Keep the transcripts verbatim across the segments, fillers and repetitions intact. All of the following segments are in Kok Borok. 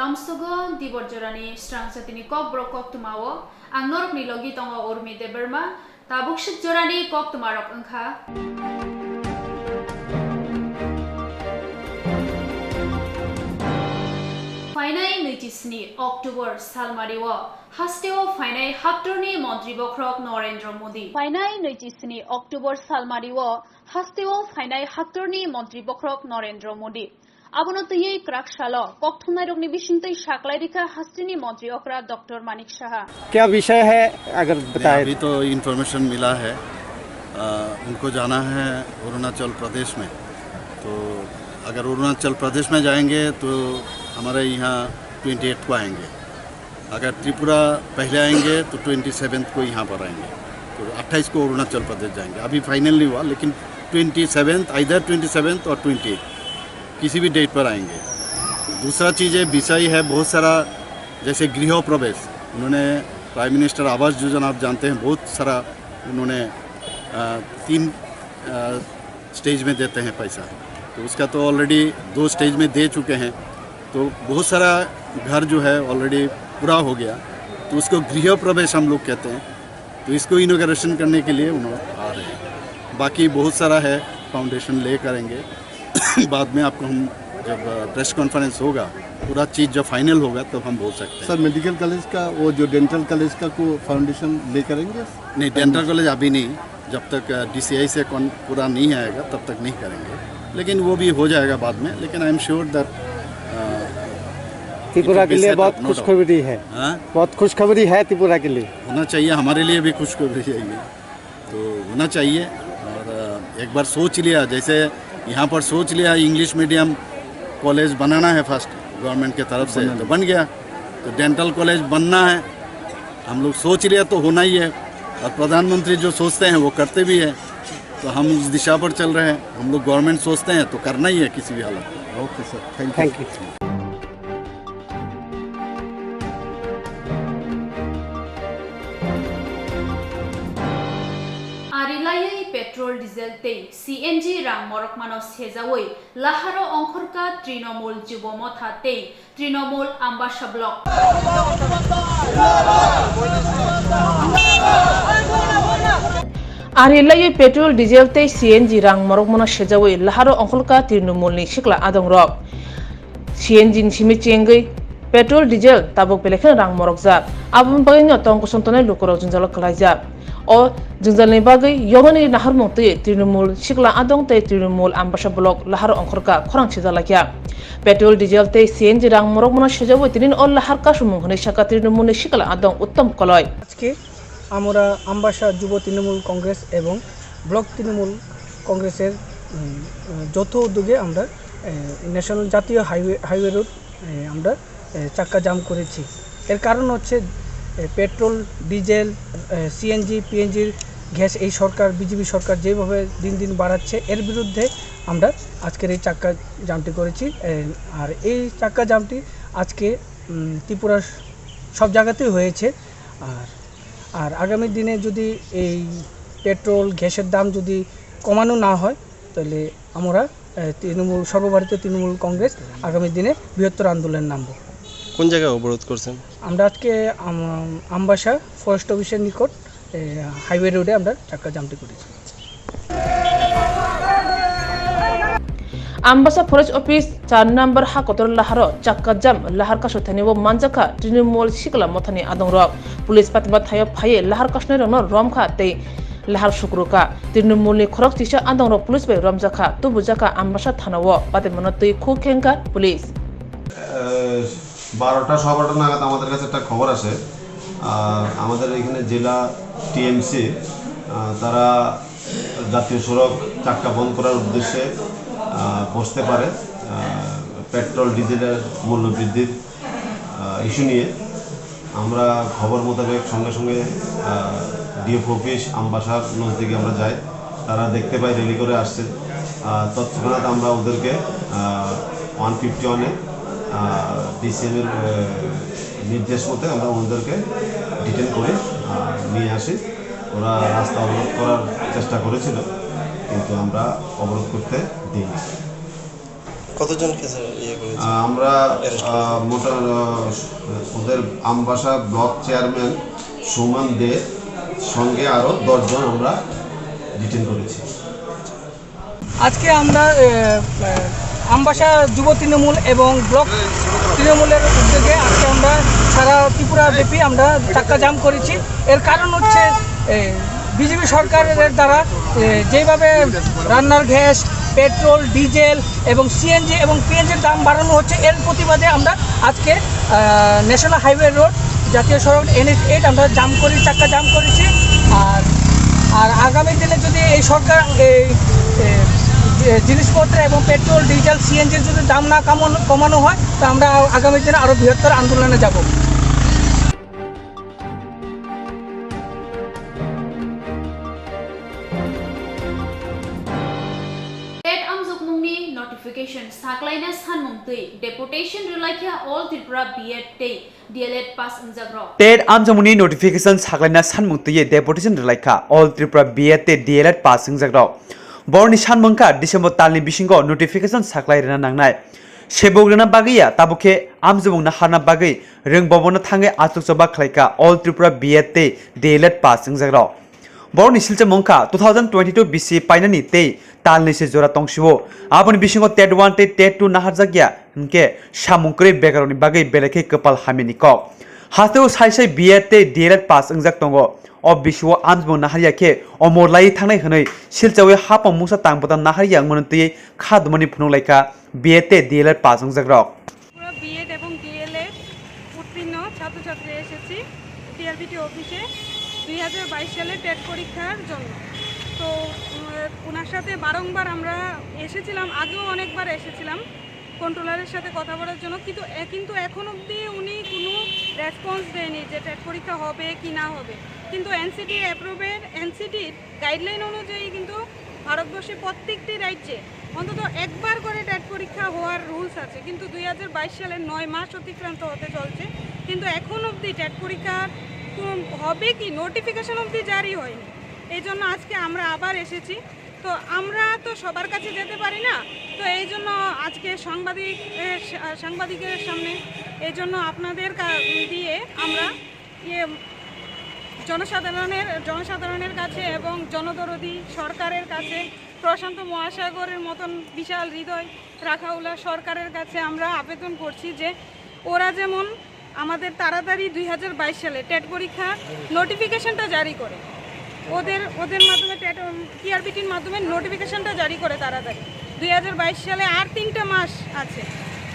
Amsogo dibor jorani srang satini kokborok koktwmao ang norokni logi tongo Urmi Debbarma. Tabuk swk jorani koktwmarok wngkha. Phainai naichi sni October salmario hasteo phainai haktorni montri bokhorok Narendra Modi. Phainai naichi sni October salmario hasteo phainai haktorni montri bokhorok Narendra Modi. Abono twiwi kwrak salo kokthumnairokni bisingtwi saklai rikha hasteni montri okra Doctor Manik Saha. क्या विषय है, अगर नहीं, बताएं। अभी तो इन्फॉर्मेशन मिला है, अ, उनको जाना है अरुणाचल प्रदेश में। तो अगर अरुणाचल प्रदेश में जाएंगे तो हमारे यहाँ ट्वेंटी एट को आएंगे। अगर त्रिपुरा पहले आएंगे तो ट्वेंटी सेवंथ को यहाँ पर आएंगे, तो अट्ठाईस को अरुणाचल प्रदेश जाएंगे। अभी फाइनल नहीं हुआ, लेकिन twenty seventh, either twenty seventh और ट्वेंटी एट, किसी भी डेट पर आएंगे। दूसरा चीज़ है, विषय है बहुत सारा, जैसे गृह प्रवेश, उन्होंने प्राइम मिनिस्टर आवास योजना, आप जानते हैं, बहुत सारा उन्होंने, अ, तीन, अ, स्टेज में देते हैं पैसा, तो उसका तो ऑलरेडी दो स्टेज में दे चुके हैं, तो बहुत सारा घर जो है ऑलरेडी पूरा हो गया, तो उसको गृह प्रवेश हम लोग कहते हैं, तो इसको इनॉगरेशन करने के लिए उन्होंने आ रहे हैं। बाकी बहुत सारा है, फाउंडेशन ले करेंगे। बाद में आपको हम जब प्रेस कॉन्फ्रेंस होगा, पूरा चीज़ जब फाइनल होगा तब हम बोल सकते हैं। सर, मेडिकल कॉलेज का, वो जो डेंटल कॉलेज का को फाउंडेशन ले करेंगे? नहीं, डेंटल कॉलेज अभी नहीं, जब तक, अ, डीसीआई से कौन पूरा नहीं आएगा, तब तक नहीं करेंगे, लेकिन वो भी हो जाएगा बाद में। लेकिन I am sure that, अ, त्रिपुरा के लिए बहुत खुशखबरी है। हाँ? बहुत खुशखबरी है त्रिपुरा के लिए। होना चाहिए, हमारे लिए भी खुशखबरी है ये, तो होना चाहिए। और, अ, एक बार सोच लिया, जैसे यहाँ पर सोच लिया इंग्लिश मीडियम कॉलेज बनाना है फर्स्ट गवर्नमेंट के तरफ से, तो बन गया। तो डेंटल कॉलेज बनना है, हम लोग सोच लिया तो होना ही है, और प्रधानमंत्री जो सोचते हैं वो करते भी हैं, तो हम उस दिशा पर चल रहे हैं। हम लोग गवर्नमेंट सोचते हैं तो करना ही है किसी भी हालत में। Okay sir, thank you. Thank you. Ari laiwi petrol, diesel tei C N G rang morokmano sejaui laharo ongkhorkha Trinamool Jubo Motha tei Trinamool Ambassa Block. Ari laiwi petrol, diesel tei C N G rang morokmano sejaui laharo ongkhorkha Trinamoolni sikla adongrok. C N G ni simi chengwi petrol, diesel tabuk belai kheno rang morokjak. Aboni bagwino tong kosong tongnai lukurok jwngjalo kwlaijak. O jwngjalni bagwi yoknani naharmung twi Trinamool sikla adong tei Trinamool Ambassa Block lahar ongkhorkha khorang sijalaikha. Petrol, diesel tei C N G rang morokmano sejaui tinin o lahar kasumung hwnwi sakha Trinamoolni sikla adong Uttom Koloi. আজকে আমরা আমবাসা যুব তৃণমূল কংগ্রেস এবং ব্লক তৃণমূল কংগ্রেসের, উম, যৌথ উদ্যোগে আমরা, এ, ন্যাশনাল জাতীয় highway, highway road, এ, আমরা, এ, চাক্কা জাম করেছি। এর কারণ হচ্ছে, এ, পেট্রোল, ডিজেল, এ, সিএনজি, পিএনজির গ্যাস এই সরকার, বিজেপি সরকার যেভাবে দিন দিন বাড়াচ্ছে, এর বিরুদ্ধে আমরা আজকের এই চাক্কা জামটি করেছি। এ, আর এই চাক্কা জামটি আজকে, উম, ত্রিপুরার সব জায়গাতেই হয়েছে। আর আর আগামী দিনে যদি এই পেট্রোল, গ্যাসের দাম যদি কমানো না হয়, তাহলে আমরা, আহ, তৃণমূল, সর্বভারতীয় তৃণমূল কংগ্রেস আগামী দিনে বৃহত্তর আন্দোলনে নামব। কোন জায়গায় অবরোধ করছেন? আমরা আজকে আম-, আমবাসা ফরেস্ট অফিসের নিকট, এ, হাইওয়ে রোডে আমরা চাক্কা জামটি করেছি। Ambasa Forest Office char number ha kotor laharo chakka jam lahar kasu thani o manjakha Trinamool sikla mothani adongrok. Police patima thaio phaiwi lahar kasnai rokno romkha tei lahar sukrukha. Trinamoolni khorok chisa adongrok police bai romjakha, tubujakha Ambasa thana o patimano twi khu khengkha police. বারোটা, সোয়া বারোটা নাগাদ আমাদের কাছে একটা খবর আসে। আহ, আমাদের এখানে জেলা টিএমসি, আহ, তারা জাতীয় সড়ক চাক্কা বন্ধ করার উদ্দেশ্যে, আহ, বসতে পারে, আহ, পেট্রোল ডিজেলের মূল্য বৃদ্ধির, আহ, ইস্যু নিয়ে। আমরা খবর মোতাবেক সঙ্গে সঙ্গে, আহ, ডিএফও অফিস আমবাসার নজদিকে আমরা যাই। তারা দেখতে পায় র্যালি করে আসছে। আহ, তৎক্ষণাৎ আমরা ওদেরকে, আহ, ওয়ান ফিফটি ওয়ানে, আহ, ডিসিএম এর, আহ, নির্দেশ মতে আমরা ওনাদেরকে ডিটেন করে, আহ, নিয়ে আসি। ওরা রাস্তা অবরোধ করার চেষ্টা করেছিল, কিন্তু আমরা অবরোধ করতে দিইনি। কতজনকে স্যার ইয়ে করেছে? আহ, আমরা, অ্যারেস্ট করেছে? আহ, মোটা, আহ, ওদের আমবাসা ব্লক চেয়ারম্যান সুমন দে সঙ্গে আরো দশ জন আমরা ডিটেইন করেছি। আজকে আমরা, এ, এ, আমবাসা যুব তৃণমূল এবং ব্লক তৃণমূলের উদ্যোগে আজকে আমরা সারা ত্রিপুরা ব্যাপী আমরা চাক্কা জাম করেছি। এর কারণ হচ্ছে, এ, বিজেপি সরকারের দ্বারা, এ, যেভাবে রান্নার গ্যাস, পেট্রোল, ডিজেল এবং সিএনজি এবং পিএনজির দাম বাড়ানো হচ্ছে, এর প্রতিবাদে আমরা আজকে, আহ, ন্যাশনাল হাইওয়ে রোড, জাতীয় সড়ক এনএইচ এইট আমরা জাম করি, চাক্কা জাম করেছি। আর, আর আগামী দিনে যদি এই সরকার এই, এ, যে জিনিসপত্র এবং পেট্রোল, ডিজেল, সিএনজির যদি দাম না কমানো, কমানো হয়, তো আমরা আগামী দিনে আরো বৃহত্তর আন্দোলনে যাব। Tet amjokmungni notification saklaina sanmung twi deputation rwlaikha All Tripura B.Ed tei D.El.Ed pass wngjakrok. Tet amjokmungni notification saklaina sanmung twiwi deputation rwlaikha All Tripura B.Ed tei D.El.Ed pass wngjakrok. Borokni sanmung wngkha December talni bisingo notification saklai rwna nangnai. Sebuk rwna bagwi ya, tabuk khe amjokmung naharna bagwi rwng bobona thangwi achukchaba khlaikha All Tripura B.Ed tei D.El.Ed pass wngjakrok. Borokni silchamo wngkha two thousand twenty-two bisi painani tei talni se jora tongsio. Aboni bisingo tet one tei tet two naharjakya hinkhe samung kwrwi bekarokni bagwi belai khe kwpal hamyani kok. Hasteo sai sai B.Ed tei D.El.Ed pass wngjak tongo. O bisio amjokmung naharya khe omor laiwi thangnai hwnwi silchawi hapang mungsa tang bwtang naharya wngmani twiwi kha dumani phunuk laikha B.Ed tei D.El.Ed pass wngjakrok. পুরো বিএড এবং ডিএলএড উত্তীর্ণ ছাত্রছাত্রী এসেছি টিআরবিটি অফিসে দুই হাজার বাইশ সালে টেট পরীক্ষার জন্য। তো উম, ওনার সাথে বারংবার আমরা এসেছিলাম, আগেও অনেকবার এসেছিলাম কন্ট্রোলারের সাথে কথা বলার জন্য, কিন্তু এ- কিন্তু এখন অবধি উনি কোনো রেসপন্স দেয়নি যে টেট পরীক্ষা হবে কি না হবে। কিন্তু এনসিটির অ্যাপ্রুভের, এনসিটির গাইডলাইন অনুযায়ী কিন্তু ভারতবর্ষে প্রত্যেকটি রাজ্যে অন্তত একবার করে টেট পরীক্ষা হওয়ার রুলস আছে, কিন্তু দুই হাজার বাইশ সালের নয় মাস অতিক্রান্ত হতে চলছে, কিন্তু এখন অবধি টেট পরীক্ষার কোন হবে কি নোটিফিকেশন অবধি জারি হয়নি। এই জন্য আজকে আমরা আবার এসেছি। তো আমরা তো সবার কাছে যেতে পারি না, তো এই জন্য আজকে সাংবাদিক এ, সা- সাংবাদিকের সামনে এই জন্য আপনাদের কা- দিয়ে আমরা ইয়ে জনসাধারণের জনসাধারণের কাছে এবং জনদরদি সরকারের কাছে, প্রশান্ত মহাসাগরের মতন বিশাল হৃদয় রাখাউলা সরকারের কাছে আমরা আবেদন করছি যে ওরা যেমন আমাদের তাড়াতাড়ি দুই হাজার বাইশ সালে টেট পরীক্ষা নোটিফিকেশনটা জারি করে, ওদের ওদের মাধ্যমে টেট টিআরবিটির মাধ্যমে নোটিফিকেশনটা জারি করে তাড়াতাড়ি। দুই হাজার বাইশ সালে আর তিনটা মাস আছে।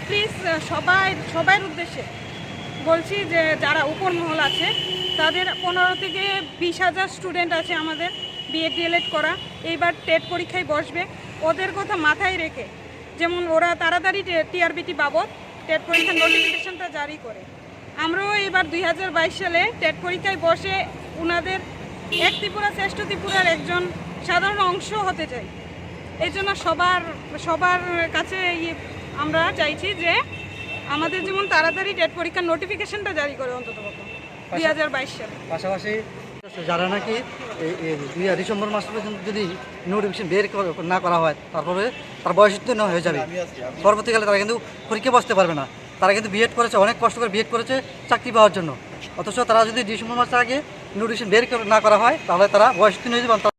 প্লিজ, সবাই সবার উদ্দেশ্যে বলছি যে যারা উপর মহল আছে, তাদের পনেরো থেকে বিশ হাজার স্টুডেন্ট আছে আমাদের বিএড ডিএলএড করা, এইবার টেট পরীক্ষায় বসবে। ওদের কথা মাথায় রেখে যেমন ওরা তাড়াতাড়ি টিআরবিটি বাবদ টেট পরীক্ষার নোটিফিকেশনটা জারি করে। আমরাও এবার দুই হাজার বাইশ সালে টেট পরীক্ষায় বসে ওনাদের এক ত্রিপুরা শ্রেষ্ঠ ত্রিপুরার একজন সাধারণ অংশ হতে চাই। এই জন্য সবার সবার কাছে ইয়ে আমরা চাইছি যে আমাদের যেমন তাড়াতাড়ি টেট পরীক্ষার নোটিফিকেশনটা জারি করে অন্তত দুই হাজার বাইশ সালে। পাশাপাশি যারা নাকি এই, এই দুই ডিসেম্বর মাস পর্যন্ত যদি নোটিফিকেশন বের কর- না করা হয়, তারপরে তার বয়স উত্তীর্ণ হয়ে যাবে। পরবর্তীকালে তারা কিন্তু পরীক্ষা বসতে পারবে না। তারা কিন্তু বিএড করেছে, অনেক কষ্ট করে বিএড করেছে চাকরি পাওয়ার জন্য, অথচ তারা যদি ডিসেম্বর মাসের আগে নোটিফিকেশন বের কর- না করা হয়, তাহলে তারা বয়স উত্তীর্ণ হয়ে যাবে।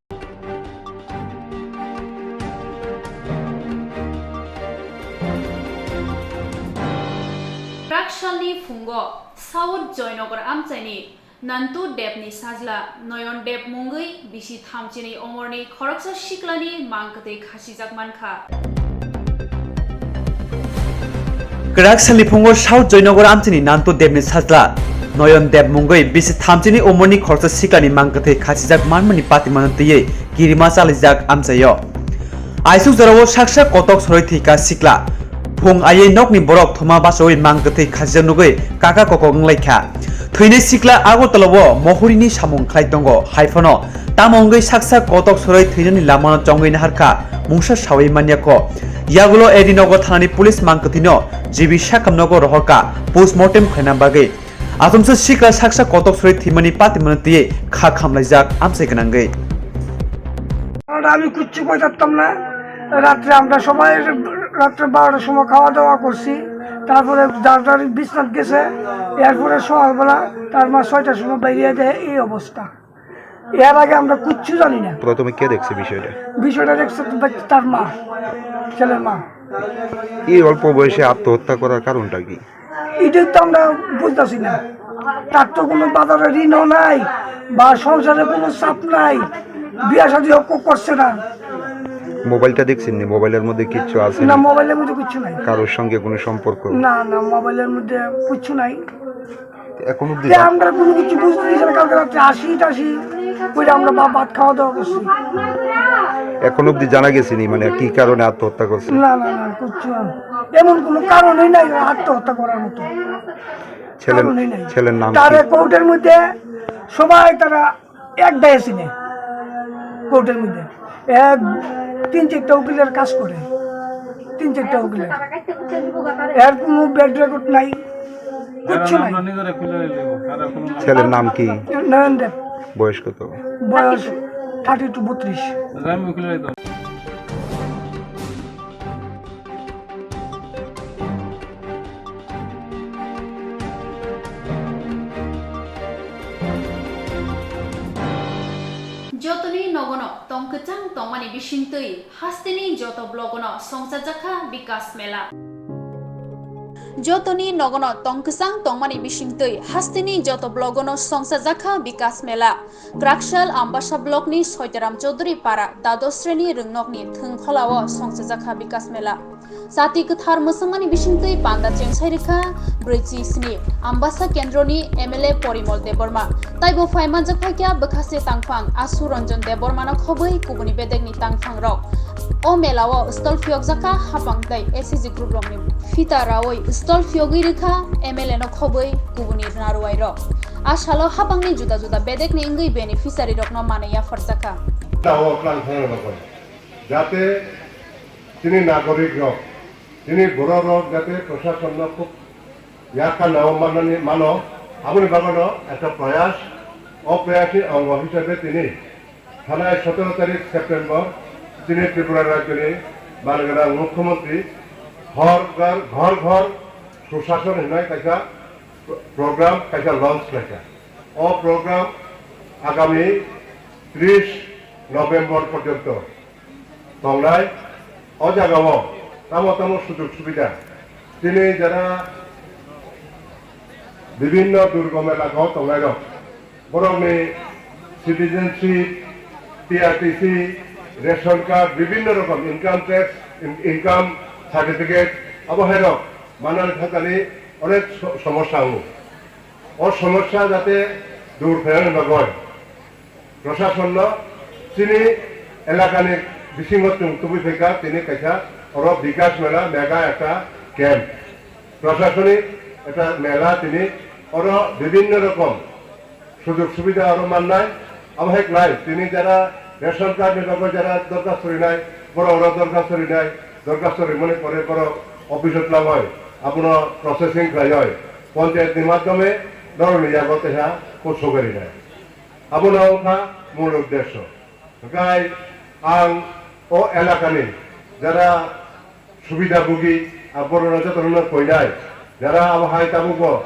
Praksalni phungo South Joynagar amchaini Nantu Debni sajla Noyon Deb mungwi bisi thamchini omorni khoroksa siklani mang kwtwi khasijak mankha. Kwrak salni phungo South Joynagar amchini Nantu Debni sajla Noyon Deb mungwi bisi thamchini omorni khoroksa siklani mang kwtwi khasijak manmani patimano twiwi kirima chalijak amchaio. Aisuk jorao saksa kotok soroi thwika sikla. Phung aiwi nokni borok thoma bachaui mang kwthwi khasijak nugwi kaka kokok wnglaikha. Thwinai sikla Agartala o mohurini samung khlai tongo, hai phano tamo wngwi saksa kotok soroi thwinani lamano chongwi naharkha, mungsa saui manyakho. Yagulo A D Nagar thanani police mang kwthwino G B Sakham nogo rohorkha postmortem khlaina bagwi. Achomsa sikla saksa kotok sori thwimani patimano twiwi kha khamlaijak amchai gwnangwi. আর আমি কিচ্ছু করতাম না। রাত্রে আমরা সবাই রাত্রে বারোটার সময় খাওয়া দাওয়া করছি, তারপরে যার যার বিছনাত গেছে। এরপরে সকালবেলা তার মা ছয়টার সময় বেরিয়ে দেয়, এই অবস্থা। এর আগে আমরা কিচ্ছু জানি না। প্রথমে কে দেখছে বিষয়টা? বিষয়টা দেখছে তো তার মা, ছেলের মা। এই অল্প বয়সে আত্মহত্যা করার কারণটা কি? এটাই তো আমরা বুঝতেছি না। তার তো কোনো বাজারে ঋণও নাই বা সংসারে কোনো চাপ নাই, বিয়া শাদী করছে না। মোবাইলটা দেখছেন নি? মোবাইলের মধ্যে কিচ্ছু আছে না, নি? মোবাইলের মধ্যে কিচ্ছু নাই। কারোর সঙ্গে কোনো সম্পর্ক? না, না, মোবাইলের মধ্যে কিচ্ছু নাই। এখন অব্দি তে আমরা কোনো কিছু বুঝতে দিছি না। কালকে রাত্রে আসি টাসি করে আমরা বা-, ভাত খাওয়া দাওয়া করছি। এখন অব্দি জানা গেছে নি, মানে, কি কারণে আত্মহত্যা করছে? না, না, না, কিচ্ছু না। এমন কোনো কারণই নাই আত্মহত্যা করার মতো। ছেলের, কারণই নাই। ছেলের নাম তারা কি? কোর্টের মধ্যে সবাই তারা এক দায়ে চিনে, কোর্টের মধ্যে। এর তিন চারটা উকিলের কাজ করে, তিন চারটা উকিলের। এর কোনো ব্যাড রেকর্ড নাই, কিচ্ছু নাই। ছেলের নাম কি? নয়ন দেব। বয়স কত? বয়স থার্টি টু, বত্রিশ। Jotoni nogono tong kwchang tongmani bisingtwi hasteni joto blogono songchajakha Bikas Mela. Jotoni nogono tong kwchang tongmani bisingtwi hasteni joto blogono songchajakha Bikas Mela. Kraksal Ambasa blockni Soitaram Chaudhuri para dados sreni rwngnokni thwngkholao songchajakha Bikas Mela. Jati kwthar mwswngmani bisingtwi panda chengsai rwkha brwichi sni Ambasa kendroni M L A Porimol Debbarma. Taibo phai manjak phaikha bwkhase tangphang Asu Ranjan Debbarmano khobwi kubuni bedekni tangphangrok. O melao stall phiyokjakha hapang tei S H G group rokni phita rawi stall phiyogwi rwkha M L A no khobwi kubuni narwai rok. A salo hapangni juda juda bedekni wngwi beneficiary rokno manwi yapharjakha. Tao tlang thangna bagwi. Jate chini nagorik rok, chini borok rok jate prosasonno khub yakha nao mannani mano, aboni bagwino ekta proyas, o proyasni ongo hisabe tini thanai sotoro tarik September chini Tripura rajyoni mangwnang mukhyamantri Ghor Ghor Ghor Ghor Sushason hinai kaisa program kaisa launch khlaikha. O program agami tris November porjonto tongnai. O jagao tamo tamo sujog subida chini jara bibhinno durgom elakao tongnairok, borokni citizenship, T R T C, ration card, bibhinno rokom income tax, in-, income certificate, abo hairok manani thangkani onek so-, somosya wngo. O somosya jate dur khlainani bagwi prosasonno chini elakani bisingo chwng tubui phaikha, tini kaisa oro Bikas Mela mega ekta camp, prosasonik ekta mela, tini oro bibhinno rokom sujog subida oro mannai. Abo hai khlai tini jara ration card ni bagwi jara dorkhasto rinai, borok oro dorkhasto rinai, dorkhasto rimani pore borok office o twlangwi abono processing khlaiwi panchayat ni madhyome norokni yago teha kosok rinai. Abono wngkha mul uddesyo. Hwnkhe ang o elakani jara subida bugi, a borokno jotono koinai, jara abo hai tabukbo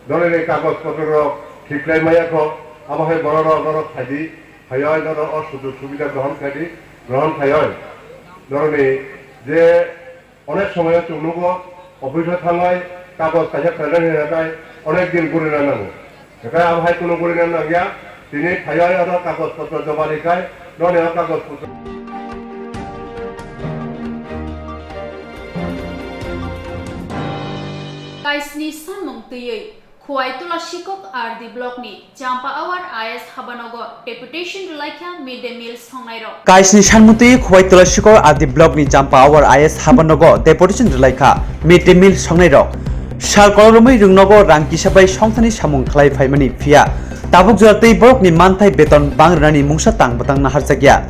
dolini kagoj potro rok thik khlai maya kho, abo hai borok rok norok phaidi, phaioi norok o sujog subida grohon khaidi, grohon khaioi norokni je onek somoyo chwng nugo, office o thangoi kagoj kaisa khlainani hwnkhe onek din gurina nango. Hwnkhe abo hai kunu gurina nangya, tini phaioi oro kagoj potro joma rikhai, noni o kagoj potro. Kaisni samung twiwi Khowai Tula Sikok R D block ni Champa Awar I S habanogo deputation rwlaikha mid day meal songnairok. Kaisni sanmung twiwi Khowai Tula Sikok R D block ni Champa Awar I S habanogo deputation rwlaikha mid day meal songnairok. Sal kolomwi rwngnogo rang kisa bai songthani samung khlai phaimani phiya tabuk jora tei borokni manthai beton bang rwnani mungsa tang bwtang naharjakya.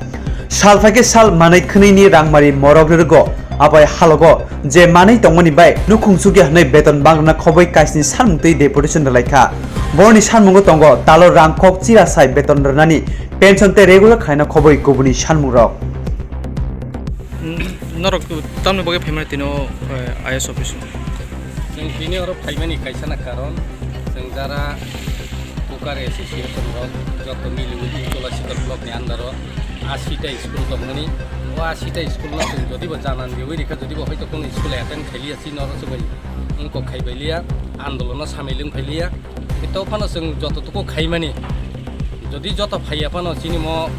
Sal phaikhe sal manwi khwnwini rangmari morok rwrwgo, abai halogo je manwi tongmani bai nukhung chukya hwnwi beton bang rwna khobwi kaisni sanmung twi deputation rwlaikha. Boroni sanmungo tongo talo rangkhok chira sai beton rwnani, pension tei regular khlaina khobwi kubuni sanmungrok. Norok tamni bagwi phaimani tino, eh, I A S office o? Chwng tini oro phaimani kaisa na karon, chwng jara Kokar Association rok joto miliwi Tulashikhar block ni under o ashi ta school tongmani. O ashi ta school no chwng jodibo janan riwi rikha, jodibo hoito kono school attend khailiya, chini oro chwng wngkok khaibailiya, andolono samil wng phailiya. Tei phano chwng joto tuku khaimani, jodi joto phaiya phano chini mo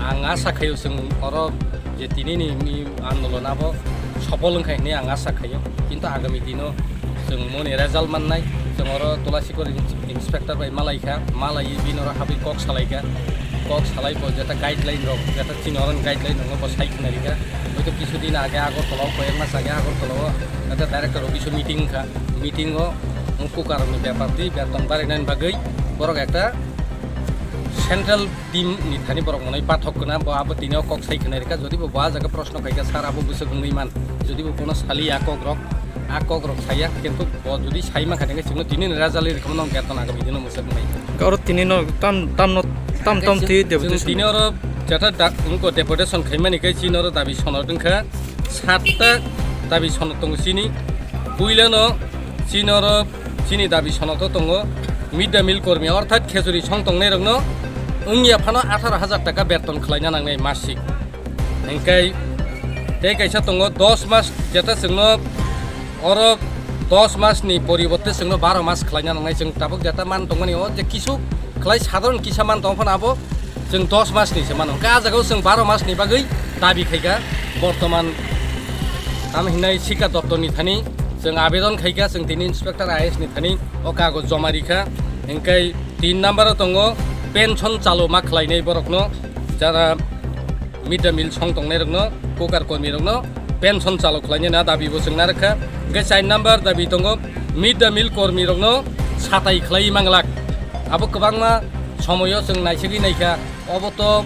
ang asa khaio chwng oro je tini ni, ni andolon abo sopol wngkha hinwi ang asa khaio, kintu agami dino chwng moni result mannai. Chwng oro Tulashikhar ins-, inspector bai malaikha, malaiwi bini oro habwi kok salaikha, kok salai bo jeta guideline rok, jeta chini oro ni guideline rok no bo sai khna rikha. Hoito kisu din age Agartala o, koyek mas age Agartala o jeta director office o meeting wngkha, meeting o Kokar ni bepar twi beton barinani bagwi borok ekta central team ni thani borok mwnwi pathok khna, bo abo tini o kok sai khna rikha. Jodi bo, bo a jaga proshno khaikha, sir abo bwswk wngwi man, jodi bo bono saliya kok rok, a kok rok saya, kintu bo jodi sai mankha tongkhe chwngno tini ni result rikha mano beton agami dino mwswk wngnai. Oro tini no tam, tam no, tam, tam twi chwng deputation tini oro jeta da-, wngkha deputation khaimani khe chini oro dabi sonot wngkha. Satta dabi sonot tongo chini. Puilano chini oro chini dabi sonoto tongo mid day meal kormi, orthat khechuri song tongnairokno wngya phano atharo hajar taka beton khlaina nangnai masik. Hingkai tei kaisa tongo dos mas, jeta chwngno oro dos mas ni poriborte chwngno baro mas khlaina nangnai. Chwng tabuk jeta man tongmani o je kisu khlai sadharon kisa man tong phano abo chwng dos mas ni se mano. Hwnkhe a jagao chwng baro mas ni bagwi dabi khaikha. Bortoman tamo hinai Sikha Doptor ni thani chwng abedon khaikha, chwng tini Inspector I A S ni thani o kagoj joma rikha. Hingkai tin number o tongo pension chalo ma khlainai borokno, jara mid day meal song tongnairokno, kokar kormirokno pension chalo khlainani a dabi bo chwng narwkha. Hingke char number dabi tongo, mid day meal kormirokno satai khlaiwi manglak. Abo kwbangma somoyo chwng naisagwi naikha, obo to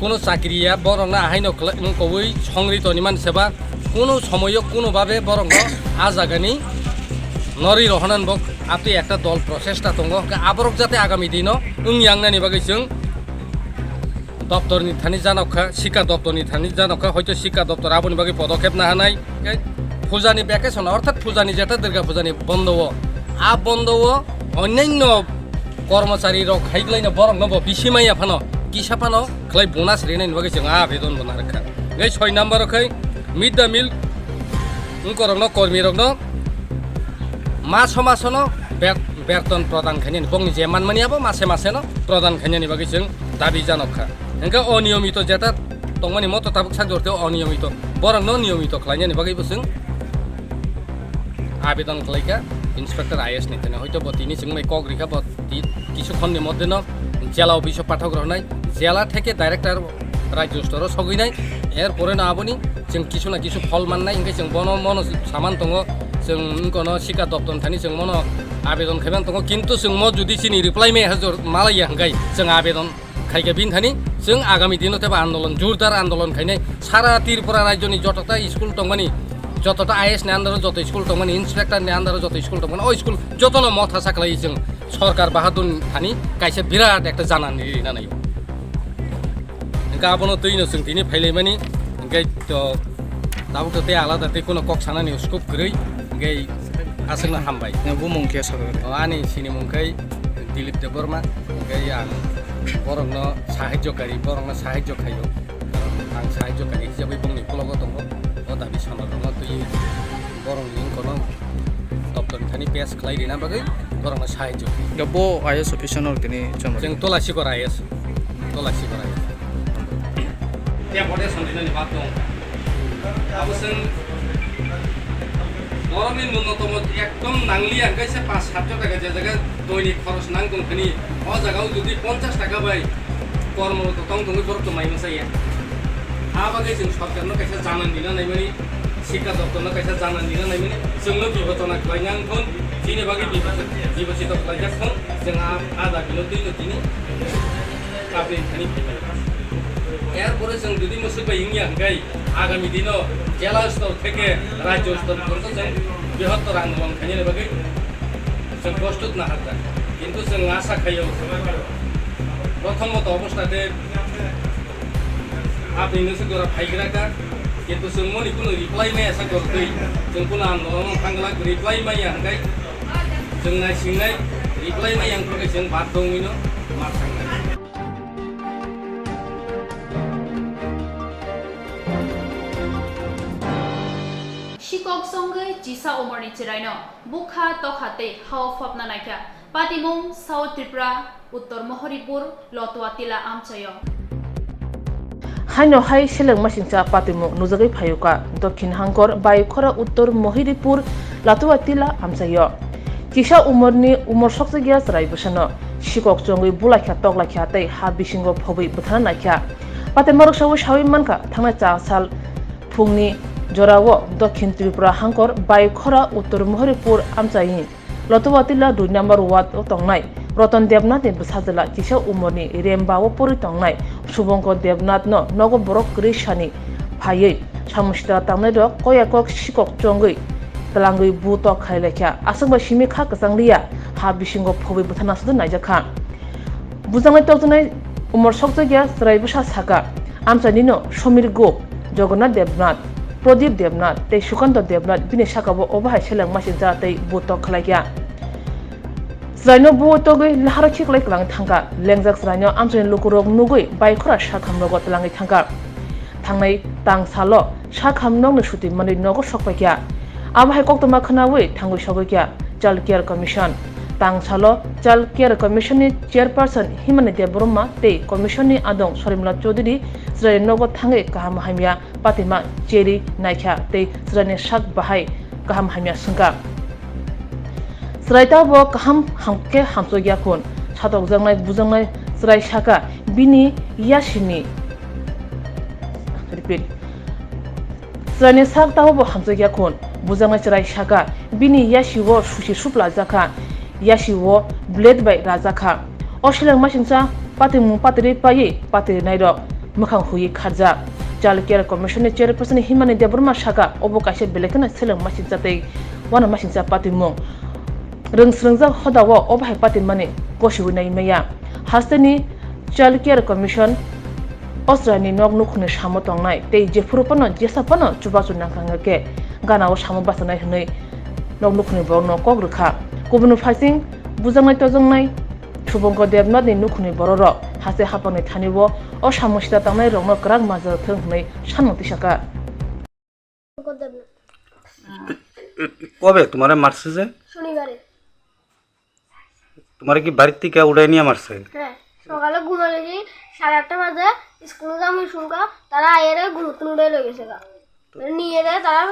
kuno chakri ya, borokno ahaino khlai-, wngkogwi songri toni man seba, kuno somoyo kuno babe borokno a jagani norwi rohonani bo atwi ekta dol prochesta tongo. Hingke aborok jate agami dino wngya wngnani bagwi chwng doptor ni thani janok kha, Sikha Doptor ni thani janok kha, hoito Sikha Doptor aboni bagwi podokhep nahanai. Tei puja ni vacation, orthat puja ni jeta Durga puja ni bondo o, a bondo o onyanyo kormochari rok hai gwlaino borok no bo bisi maya phano, kisa phano khlai bonus rinai ni bagwi chwng a abedon bo narwk kha. Tei soi number o khai mid day meal wngkorokno, kormirokno maso masono ber-, berton prodan khainani, bongni je manmani abo mase maseno prodan khainani bagwi chwng dabi janok kha. Hingke oniyomito jeta tongmani moto tabuk sak jorte oniyomito, borokno niyomito khlainani bagwi bo chwng abedon khlaikha Inspector I A S ni thani. Hoito bo tini chwng bai kok rikha, bo ti-, kisu khonni moddhe no jela office o pathok rwnai, jela theke director Rajya Store o sogwinai, er pore no aboni chwng kisu na kisu phol mannai, hingke chwng bono mono saman tongo, chwng wngkono Sikha Doptor thani chwng mono abedon khaiman tongo, kintu chwng mo jodi chini reply me hajor malaiya hingkai chwng abedon khaikhe bini thani chwng agami dino tebo andolon, jordar andolon khainai, sara Tripura rajyoni jotota school tongmani, jotota I A S ni under o joto school tongmani, inspector ni under o joto school tongmani, o school jotono motha sa khlai chwng sorkar bahadur thani kaisa birat ekta janani rina naio. Hingke abono twi no chwng tini phailaimani, hingke to tabuk to tei alada tei kuno kok sanani scope kwrwi, hingke aswkno hambai. Nang bumung khe sakha? O, ani sinimung khe Dilip Debbarma, hingke ang borokno sahajyo kari, borokno sahajyo khaio. Karon ang sahajyo kari hisabwi bongni ukologo tongo. O dabi sanarokno twi borokni wngkhono doptor ni thani pass khlai rina bagwi borokno sahajyo khaio. Bo I A S officer no tini chwng Tolasikor I A S. Tolasikor I A S. Te bode sonrinani bak tong. Abo chwng borokni nunnotomo ekdom nangliya, hwnkhe se panch satso taka je jaga doinik khoros nang tong thani, o jaga o jodi ponchash taka bai kormoroto tong tongwi borok to mai mwsaya. A bagwi chwng sorkarno kaisa janan dina naimani, Sikha doptorno kaisa janan dina naimani, chwngno bibechona khlai nang thun, chini bagwi bibechi-, bibechito khlaijak thun, chwng a, a dagino twi no tini kabri thani phai mano. Erpore chwng jodi mwswk bai wngya hwnkhe, agami dino jela stor theke rajyo stor porjonto chwng brihottor andolon khainani bagwi chwng prostut naharjak. Kintu chwng asa khaio, prothommoto obostha de apni nwswk jora phaigra kha, Kintu chwng moni kunu reply maya sa kortwi, chwng kunu ang nolono thangla reply maya hwnkhe chwng naisingnai reply maya wngkha khe chwng bad dongwino ma thangnai. Sikok chongwi chisa umorni chwraino bukha tokha tei hao phopna naikha. Patimung South Tripura, Uttor Mohoripur, Lotuatila amchaio. Haino hai seleng masingcha patimung nujagwi phayuka Dokhin Hangkor, Baikhora, Uttor Mohiripur, Lotuatila amchaio. Kisa umorni umor sokjakya chwrai bwsano sikok chongwi bulaikha toklaikha tei ha bisingo phobwi bwthana naikha. Patimorok sawi sawi mankha thangnai cha sal phungni jorao Dokhin Tripura Hangkor, Baikhora, Uttor Mohiripur amchaini Lotuatila dui number ward o tongnai Roton Debnath ni bwsajwla kisa umorni Remba o pori tongnai Subonko Debnath no nogo borok kwrwi sani phaiwi samung sita tangnai rok koya kok sikok chongwi twlangwi bu tok khai laikha. Aswk bai simi kha kwchang liya ha bisingo phobwi bwthana sudu naijakha. Bujaknai tokjaknai umor sokjakya chwrai bwsa saka, amchainino Somir Gup, Jagannath Debnath, Pradip Debnath tei Sukanto Debnath bini sakao obo hai seleng masingcha tei bu tok khlaikha. Chwraino bu togwi laharo khiklai kwlangwi thangkha. Lengjak chwraino amchaini lukurok nugwi Baikhora sakhamrogo twlangwi thangkha. Thangnai tang salo sakham nokni suti manwi nogo sokpaikha. Abo hai koktwma khwnawi thangwi sogwikha Child Care Commission. Tang salo Child Care Commission ni chairperson Himani Debbarma tei commission ni adong Sorimla Chaudhary chwraini nogo thangwi kaham hamya patima cheri naikha tei chwraini sak bahai kaham hamya swngkha. Chwrai ta bo kaham ham khe hamsokya khun. Satokjaknai bujaknai chwrai saka bini yasini. Repeat. Chwraini sak tabo bo hamjakya khun. Bujaknai chwrai saka bini yasi o susi suplajakha, yasi o blade bai rajakha. O seleng masingcha patimung patirwi paiwi patirwinairok mwkhang huiwi kharjak. Child Care Commission ni chairperson Himani Debbarma saka obo kaisa belai kheno seleng masingcha tei uanamasingcha patimung. Rwng swrwngjak hodao obo hai patimani gosiwi nai maya. Hasteni Child Care Commission o chwraini nok nukhungni samo tongnai tei jephuru phano jesa phano chubachu nangkha hwnkhe ganao samo bachanai hwnwi nok nukhungni borokno kok rwkha. Kubun phaising bujaknai tojaknai Subonko Debnathni nukhungni bororok haste haphangni thani o, o samung sita tangnai rokno kwrak majra thwng hwnwi sanmung tisaka. কবে তোমারে মারছে যে? শনিবারে। তোমারে কি বাড়ির থেকে উঠাই নিয়ে মারছে? হ্যাঁ, সকালে ঘুমালে কি সাড়ে আটটা বাজে, স্কুলে যাবো শুনকা, তারা আইয়ারে ঘুমোতে উঠে লই গেছে গা। নিয়ে যায় তারা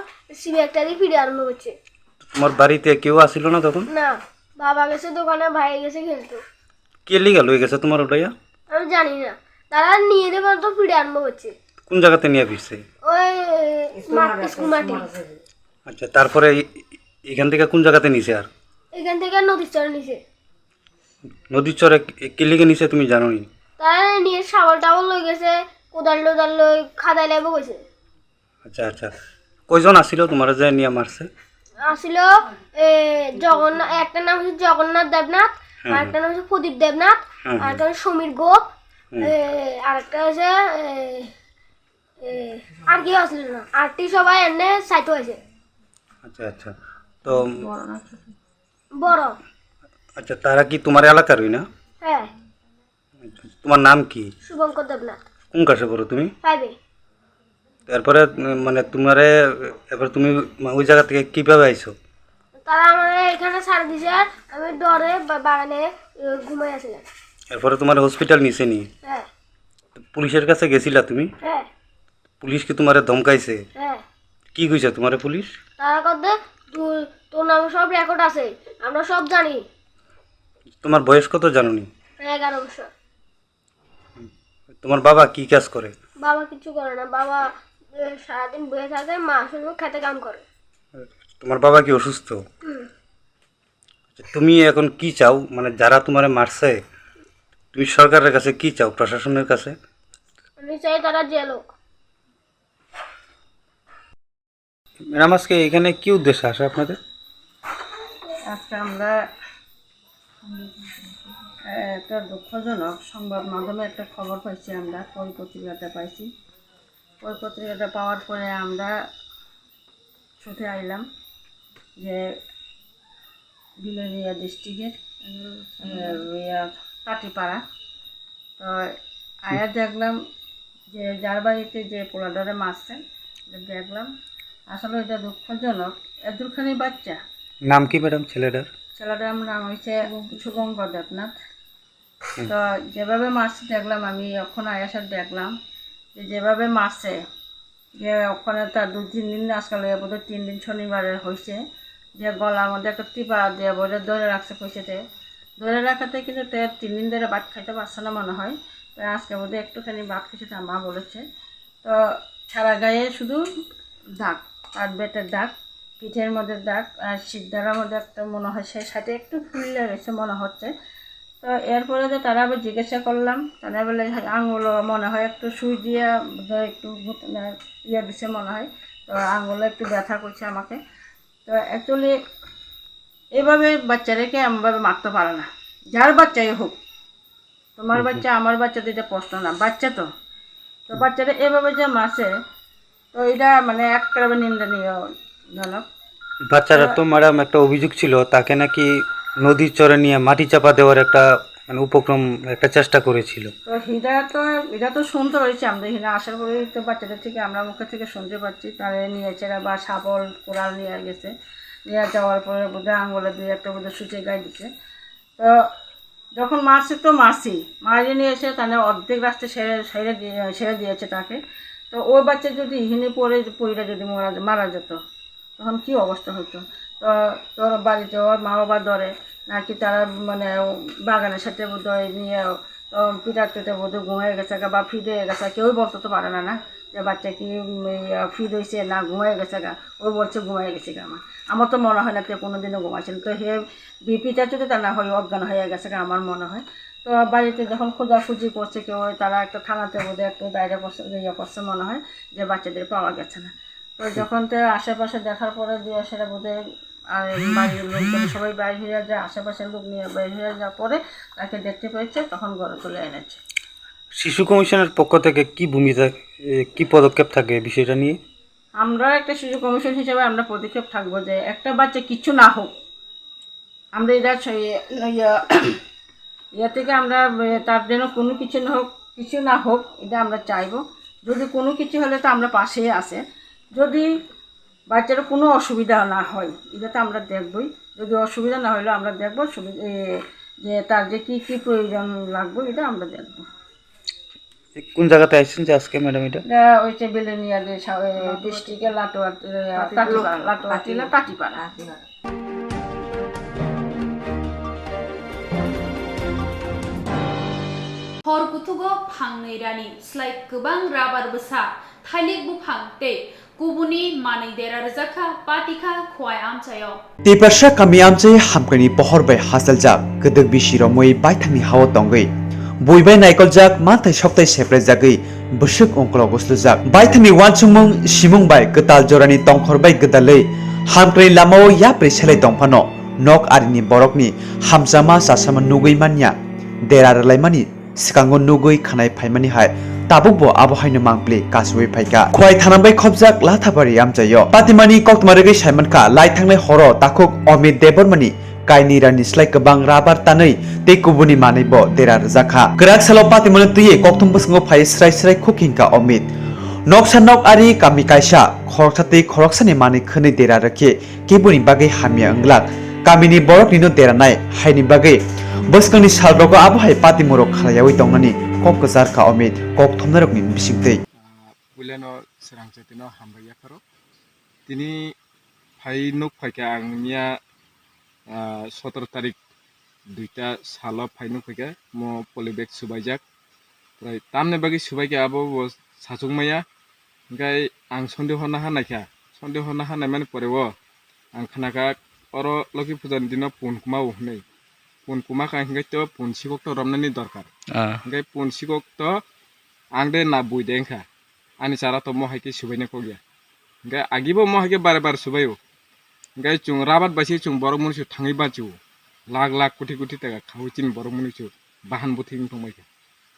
সিবি একটা দিয়ে ফিরে আরম্ভ করছে। তোমার বাড়িতে কেউ আসিল না তখন? না, বাবা গেছে দোকানে, ভাই গেছে খেলতে। কে লিগা লই গেছে তোমার উঠাইয়া? আমি জানি না, তারা নিয়ে যাবে তো ফিরে আরম্ভ করছে। কোন জায়গাতে নিয়ে ফিরছে? ওই মাঠ, স্কুল মাঠে। আচ্ছা, তারপরে এ-, এখান থেকে কোন জায়গাতে নিছে আর? এখান থেকে নদীর চরে নিছে। নদীর চরে কে-, কে লিগে নিছে তুমি জানো নি? তারা নিয়ে শাবল টাবল লই গেছে, কোদাল টোদাল লই খাদাই লাইব কইছে। আচ্ছা, আচ্ছা। কয়জন আসিল তোমার যে নিয়ে মারছে? আসিল, এ, জগন্নাথ, একটা নাম হচ্ছে জগন্নাথ দেবনাথ, হুম, আর হুম। একটা নাম হচ্ছে প্রদীপ দেবনাথ, হুম, আর হুম। একটা হচ্ছে সমীর গোপ, হুম। এ, আর একটা হচ্ছে, এ, এ, আর কেউ আসিল না, আরটি সবাই এমনি সাইতো আছে। আচ্ছা, আচ্ছা। তো বড়। আচ্ছা, তারা কি তোমার এলাকারই না? হ্যাঁ। আচ্ছা, তোমার নাম কি? শুভঙ্কর দেবনাথ। কোন ক্লাসে পড়ো তুমি? ফাইভে। তারপরে, উম, মানে, তোমারে, এরপর তুমি ওই জায়গা থেকে কিভাবে আইছো? তারা আমারে এখানে ছাড় দিছে, আমি ডরে বা-, বাগানে, এ, ঘুমাই আছিলাম। এরপরে তোমার হসপিটাল নিছে নি? হ্যাঁ। তো পুলিশের কাছে গেছিলা তুমি? হ্যাঁ। পুলিশ কি তোমারে ধমকাইছে? হ্যাঁ। কি কইছে তোমারে পুলিশ? তারা কত, "তুই, তোর নামে সব রেকর্ড আছে, আমরা সব জানি।" তোমার বয়স কত জানো নি? এগারো বছর। তোমার বাবা কি কাজ করে? বাবা কিছু করে না, বাবা, এ, সারাদিন বসে থাকে, মা শুধু খেতে কাম করে। তোমার বাবা কি অসুস্থ? হুম। আচ্ছা, তুমি এখন কি চাও? মানে, যারা তোমারে মারছে, তুমি সরকারের কাছে কি চাও, প্রশাসনের কাছে? আমি চাই তারা জেল হোক। ম্যাডাম, আজকে এখানে কি উদ্দেশ্যে আসা আপনাদের? আজকে আমরা, এ, একটা দুঃখজনক সংবাদ মাধ্যমে একটা খবর পাইছি, আমরা পত্রিকাতে পাইছি। ওই পত্রিকাটা পাওয়ার পরে আমরা ছুটে আইলাম যে বিলোনিয়া ডিস্ট্রিক্টের, আহ, ইয়া, কাটিপাড়া। তো আয়া দেখলাম যে যার বাড়িতে যে পোলাডারে মারছে, এটা দেখলাম। আসলে এটা দুঃখজনক। এদুরখানি বাচ্চা। নাম কি ম্যাডাম ছেলেটার? ছেলেটার নাম হয়েছে শুভঙ্কর দেবনাথ। হুম। তো যেভাবে মারছে দেখলাম, আমি এখন আয়া স্যার দেখলাম যে যেভাবে মারছে, যে ওখানে তার দুই তিন দিন, আজকাল এ বোধহয় তিন দিন শনিবারে হয়েছে, যে গলার মধ্যে একটা টিপা দিয়ে বোধহয় ধরে রাখছে কইছে তে। ধরে রাখাতে কিন্তু তে তিন দিন ধরে ভাত খাইতে পারছে না মনে হয়। তো আজকে বোধহয় একটুখানি ভাত খেয়েছে, তার মা বলেছে। তো সারা গায়ে শুধু দাগ, তার বেতের দাগ, পিঠের মধ্যে দাগ, আর শিরদাঁড়ার মধ্যে একটা মনে হয় সেই সাইডে একটু ফুলে গেছে মনে হচ্ছে। তো এরপরে যে তারা আবার জিজ্ঞাসা করলাম, তারা বলে, "হ্যাঁ, আঙুলও মনে হয় একটু সুই দিয়ে বোধহয় একটু ভুত-, মানে, ইয়ে দিছে মনে হয়।" তো আঙুলে একটু ব্যথা করছে আমাকে। তো অ্যাকচুয়ালি এভাবে বাচ্চাদেরকে এমনভাবে মারতে পারে না, যার বাচ্চাই হোক। তোমার হুম, হুম। বাচ্চা, আমার বাচ্চা তো এটা প্রশ্ন না, বাচ্চা তো। তো বাচ্চারা এভাবে যে মারছে, তো এটা মানে একেবারে নিন্দনীয় জনক। বাচ্চারা তো তো ম্যাডাম একটা অভিযোগ ছিল, তাকে নাকি নদীর চরে নিয়ে মাটি চাপা দেওয়ার একটা মানে উপক্রম, একটা চেষ্টা করেছিল। তো এটা তো, এটা তো শুনতে হয়েছে আমরা এখানে আসার পরে, তো বাচ্চাদের থেকে, আমরা মুখে থেকে শুনতে পাচ্ছি, তারা নিয়ে এসে বা শাবল কোরাল নিয়ে গেছে, নিয়ে যাওয়ার পরে বোধহয় আঙুলে দুই একটা বোধহয় সুচে গায়ে দিছে। তো যখন মারছে তো মারছি, মারি নিয়ে এসে তাহলে অর্ধেক রাস্তা ছেড়ে, ছেড়ে দিয়ে, ছেড়ে দিয়েছে তাকে। তো ওই বাচ্চা যদি এখানে পড়ে, পড়ে যদি মারা, মারা যেত, তখন কি অবস্থা হতো? তো তোর বাড়িতে ওর মা বাবা ধরে নাকি তারা মানে বাগানের সাথে বোধহয় নিয়ে, তো পিটার পেটে বোধহয় ঘুমিয়ে গেছে গা বা ফিরে গেছে, কেউই বলতে তো পারে না, না যে বাচ্চা কি, উম, ইয়া, ফিট হয়েছে না ঘুমিয়ে গেছে গা। ও বলছে ঘুমিয়ে গেছে গা আমার। আমার তো মনে হয় না কেউ কোনোদিনও ঘুমাইছিল। তো হে বিপিটা যদি তা না হয় অজ্ঞান হয়ে গেছে গা আমার মনে হয়। তো বাড়িতে যখন খোঁজাখুঁজি করছে কেউ, তারা একটা থানাতে বোধহয় একটু ডায়েরি করছে, ইয়ে করছে মনে হয় যে বাচ্চাদের পাওয়া গেছে না। তো যখন তো আশেপাশে দেখার পরে দিয়ে সেটা বোধহয় আর বাড়ির লোকজন সবাই বাইর হয়ে যায়, আশেপাশের লোক নিয়ে বাইর হয়ে যাওয়ার পরে তাকে দেখতে পেয়েছে, তখন ঘরে তুলে এনেছে। শিশু কমিশনের পক্ষ থেকে কি ভূমিকা, এ, কি পদক্ষেপ থাকে এই বিষয়টা নিয়ে? আমরা একটা শিশু কমিশন হিসেবে আমরা পদক্ষেপ থাকবো যে একটা বাচ্চা কিচ্ছু না হোক, আমরা এটা স-, ইয়ে, ইয়ে, ইয়ে থেকে আমরা, এ, তার জন্য কোনো কিছু না হোক, কিছু না হোক, এটা আমরা চাইবো। যদি কোনো কিছু হলে তো আমরা পাশেই আছে। যদি বাচ্চার কোনো অসুবিধা না হয়, এটা তো আমরা দেখবোই। যদি অসুবিধা না হইলেও আমরা দেখবো সুবি-, এ, যে তার যে কি কি প্রয়োজন লাগবে, এটা আমরা দেখবো। কোন জায়গাতে আইছেন যে আজকে ম্যাডাম এটা? এটা ওই যে বিলোনিয়া যে সা-, এ, ডিস্ট্রিক্টে লাটোয়া, এ, তাঁতিপাড়া, লাটোয়া টিলা তাঁতিপাড়া। Hor kuthugo phangnwi rani slai kwbang rabar bwsa, thailik buphang tei kubuni manwi dera rwjakha Patikha Khowai amchaio. Tiprasa kami amchai hamkani pohor bai hachaljak, kwdwk bisi romwi baithangni hao tongwi, bui bai naikoljak, manthai sokthai seprejagwi, bwswk ongkologo slujak. Baithangni uansukmung simung bai kwtal jorani tongkhor bai gwdalwi, hamkani lamao yapri selai tongphano, nok arini borokni hamchama chasama nugwi manya, dera rwlaimani swkango nugwi khanai phaimani hai tabukbo abo haino mangpli kachiwi phaikha. Khowai thana bai khopjak Lathabari amchaio. Patimani koktwma rwgwi saimankha, lai thangnai horo takhuk Amit Debbarmani kainwi rani slai kwbang rabar tanwi tei kubuni manwibo dera rwjakha. Kwrak salo patimano twiwi kokthum bwskango phaiwi srai srai khuk hinkha Amit. Noksa nok ari kami kaisa khoroksa tei khoroksani manwi khwnwi dera rwkhe keboni bagwi hamya wnglak, kamini boroknino deranai haini bagwi bwskangni salrogo abo hai patimorok khalaiyawi tongnani kok kwcharkha Amit kokthumnairokni bisingtwi. Puilano swrang chatino hambai yapharo. Tini phai nuk phaikha ang miya, ah, sotoro tarik duita salo phai nuk phaikha, mo polybag subaijak. Prai tamni bagwi subaikha abo bo sachukmaya. Hingkai ang sonde honna ha naikha. Sonde honna ha naimani pore o ang khnakha oro Loki Puja ni dino pun kuma o hwnwi. Pun kuma kha hingkai to pun sikok to romnani dorkar. Ah. Hingkai pun sikok to ang de na bui de wngkha. Ani chara to mo hai khe subaina kok ya. Hingkai agibo mo hai khe bare bare subai o. Hingkai chwng rabat bai se chwng borok mwnwi se thangwi bachi o. Lakh lakh koti koti taka khawi chini borok mwnwi se bahan bo thik wng tong bai kha.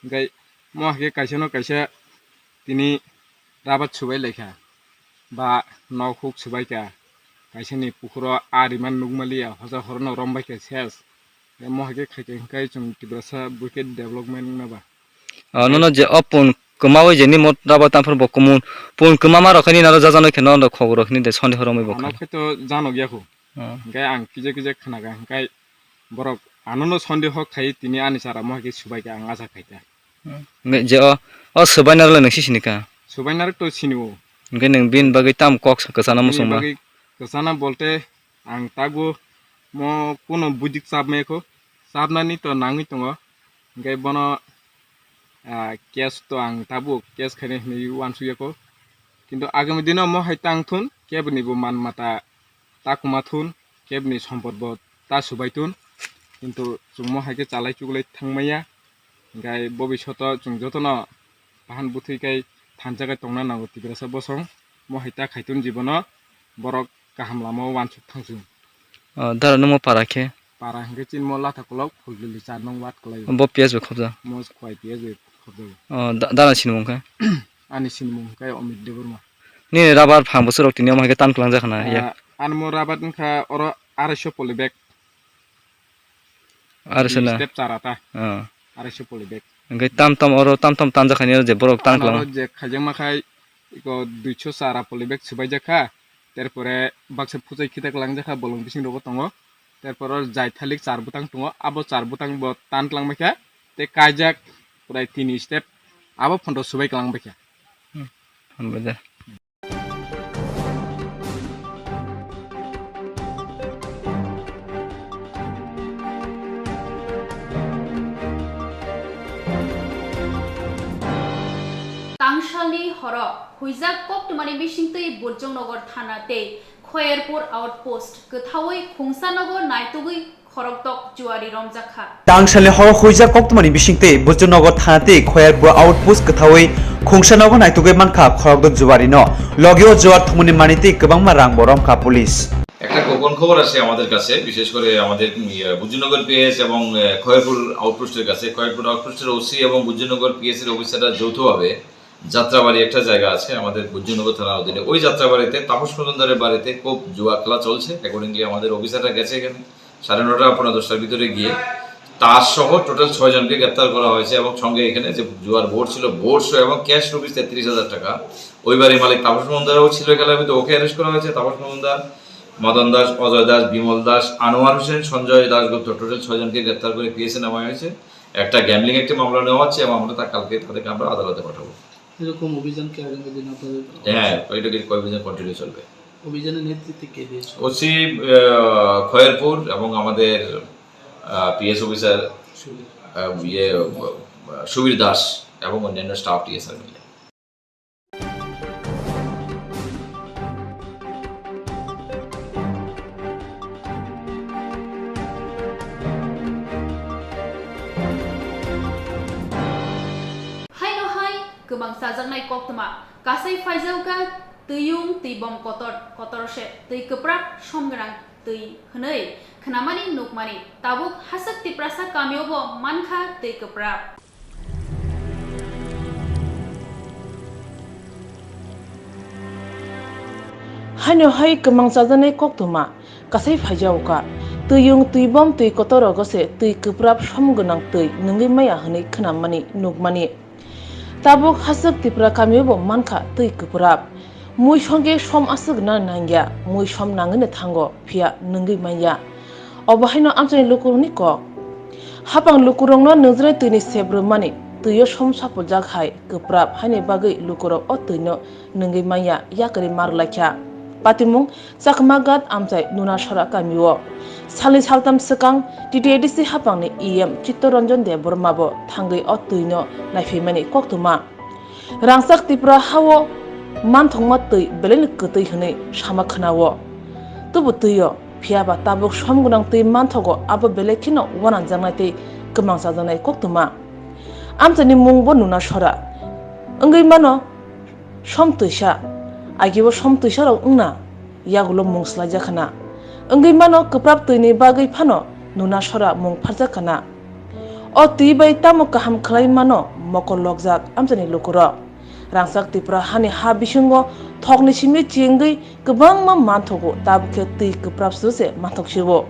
Hingkai mo hai khe kaisa no kaisa tini rabat subai laikha, ba nok huk subai kha, kaisani pukhuro a riman nukmaliya, hoja horono rombai kha ses. Mo hai khe khai khe hwnkhe chwng Tiprasa bwkhe development wngna ba. Ah, nono je o pun kwmawi je nimo rabat tamphuru bo kumun pun kwma ma rok khe nini aro jajaknai khe nono khobor rok hini de sondeho romwi bo kha. Ano khe to janok ya khu. Ah. Hwnkhe ang kije kije khna kha, hwnkhe borok anono sondeho khai tini ani chara mo hai khe subai kha ang acha khai kha. Hmm. Nge je o, o swbainarok le nang sisini ka? Swbainarok to sini o. Hwnkhe nwng bini bagwi tam kok sa-, kwchana muchungma? Bini bagwi kwchana bolte ang tabuk mo kuno budik chapmaya kho. Chapnani to nangwi tongo. Hwnkhe bono, ah, case to ang tabuk case khaina hinwi uansukya kho. Kintu agami dino mo hai tang thun, keboni bo man mata ta kwma thun, kebni sompot bo ta subai thun, kintu chwng mo hai khe chalai chuglai thang maya, hwnkhe bobishoto chwng jotono bahan bwthwi khai thansa khai tongna nango Tiprasa bosong, mo hai ta khai thun jibono borok kaham lama o uansuk thang chwng. O, dara nungmo para khe? Para hwnkhe chini mo Latha Kolok, Phulduli char nung ward kwlai o. Bo P S bai khobjak? Mo khwai P S bai khobjak o. O, da-, dara sinimung khe? Ani sinimung hwnkhe Amit Debbarma. Nini rabar phang bwswk rok tini omo hai khe tan kwlangjak khna, ya? Ah, ani mo rabar wngkha oro arai sho poly bag. Arai sho na? Step chara ta. Ah. Arai sho poly bag. Hwnkhe tam tam oro tam tam tanjak kha nini je borok tan kwlang. Ano je khaijakma khai iko dui sho chara poly bag swbaijak kha. Terpore baksa phuchai khitak langjak kha bolong bising rogo tongo. Terpore jai thalik char bwtang tongo. Abo char bwtang bo tan twlangbai kha. Tei kaijak prai tini step abo photo swbai kwlangbai kha. Hmm. Hambai da. Tangsalni horo huijak koktwmani bisingtwi Burjongnogo thana tei Khoyerpur outpost kwthaui khungsa nogo naitugwi khoroktok juari romjakha. Tangsalni horo huijak koktwmani bisingtwi Burjongnogo thana tei Khoyerpur outpost kwthaui khungsa nogo naitugwi mankha khoroktok juarino. Logio juar thumuni manwi tei kwbangma rangbo romkha police. একটা গোপন খবর আসে আমাদের কাছে, বিশেষ করে আমাদের, ইয়ে, বুজুনগর পিএস এবং, এ, খয়েরপুর আউটপোস্টের কাছে। খয়েরপুর আউটপোস্টের ওসি এবং বুজুনগর পিএস এর অফিসাররা যৌথভাবে যাত্রাবাড়ি একটা জায়গা আছে আমাদের বুজুনগর থানার অধীনে, ওই যাত্রাবাড়িতে তাপস মজুমদারের বাড়িতে খুব জুয়া খেলা চলছে। অ্যাকর্ডিংলি আমাদের অফিসাররা গেছে এখানে সাড়ে নটা পৌনে দশটার ভিতরে গিয়ে তাস সহ টোটাল ছয় জনকে গ্রেপ্তার করা হয়েছে এবং সঙ্গে এখানে যে জুয়ার বোর্ড ছিল, বোর্ড সহ এবং ক্যাশ রুপিস তেত্রিশ হাজার টাকা। ওই বাড়ির মালিক তাপস মজুমদারও ছিল খেলার ভিতরে, ওকে অ্যারেস্ট করা হয়েছে। তাপস মজুমদার, মদন দাস, অজয় দাস, বিমল দাস, আনোয়ার হোসেন, সঞ্জয় দাশগুপ্ত, টোটাল ছয় জনকে গ্রেপ্তার করে পিএসএ নেওয়া হয়েছে। একটা গ্যাম্বলিং একটি মামলা নেওয়া হচ্ছে এবং আমরা তা কালকে তাদেরকে আমরা আদালতে পাঠাবো। এরকম অভিযান কি আগামী দিন আপনাদের? হ্যাঁ, এটা কিন্তু কয়েক দিন কন্টিনিউ চলবে। অভিযানের নেতৃত্বে কে দিয়েছে? ওসি, আহ, খয়েরপুর এবং আমাদের, আহ, পিএস অফিসার, সুবীর। আহ, ইয়ে, আহ, সুবীর দাস এবং অন্যান্য স্টাফ টিএসআর মিলে। Haino hai kwmang chajaknai koktwma, kasai phaijaukha twiyung twibom kotor, kotor se twi kwprap som gwnang twi hwnwi khnamani nukmani. Tabuk haswk Tiprasa kamio bo mankha twi kwprap. Haino hai kwmang chajaknai koktwma, kasai phaijaukha. Twiyung twibom twi kotor rogo se twi kwprap som gwnang twi nungwi maya hwnwi khnamani nukmani. Tabuk haswk Tipra kamio bo mankha twi kwprap. Mui songkhe som aswk nang nangya, mui som nangwino thango, phiya nungwi manya. Obo haino amchaini lukurokni kok. Hapang lukurokno nujre twini sep rwmani, twio som sapuljak hai kwprap haini bagwi lukurok o twino nungwi manya, yakarwi ma rwlaikha. Patimung Chakmaghat amchai Nunasora kamio. Salni saltam swkang T T A D C hapangni E M Chittoranjan Debbarma bo thangwi o twino naiphaimani koktwma. Rangchak Tripura hao manthokma twi belaino kwtwi hwnwi sama khwnao. Tubu twio, phiyaba tabuk som gwnang twi manthogo, abo belai kheno uanangjaknai tei kwmang chajaknai koktwma. Amchaini mungbo Nunasora wngwi mano. Som twisa, agibo som twisarok wngna yagulo mung swlaijakha na. Wngwi mano kwprap twini bagwi phano Nunasora mung pharjakha na. O twi bai tamo kaham khlai mano mokol lokjak amchaini lukurok. Rangchak Tripura hani ha bisingo thokni simi chengwi kwbangma manthogo, tabukhe twi kwprapso se manthok sio.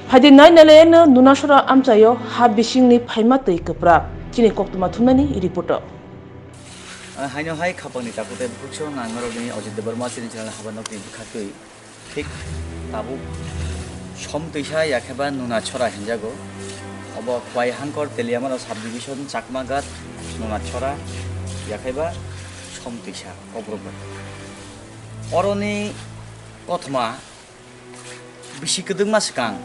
Phaidi nai nai le no Nunachhora amchaio ha bisingni phaima twi kwprap. Chini koktwma thumnani reporter. Ah, haino hai khapangni takhuk tei bukhuksong ang norokni Ajit Debbarma chini channel haba nokni bwkhaktwi. Thik tabuk Somtwisa yakheba Nunachhora hinjago. Obo Khwai Hangkor Teliamura subdivision Chakmagat Nunachhora yakheba Somtwisa Kobrok bai. Oroni kothoma bisi kwdwkma swkang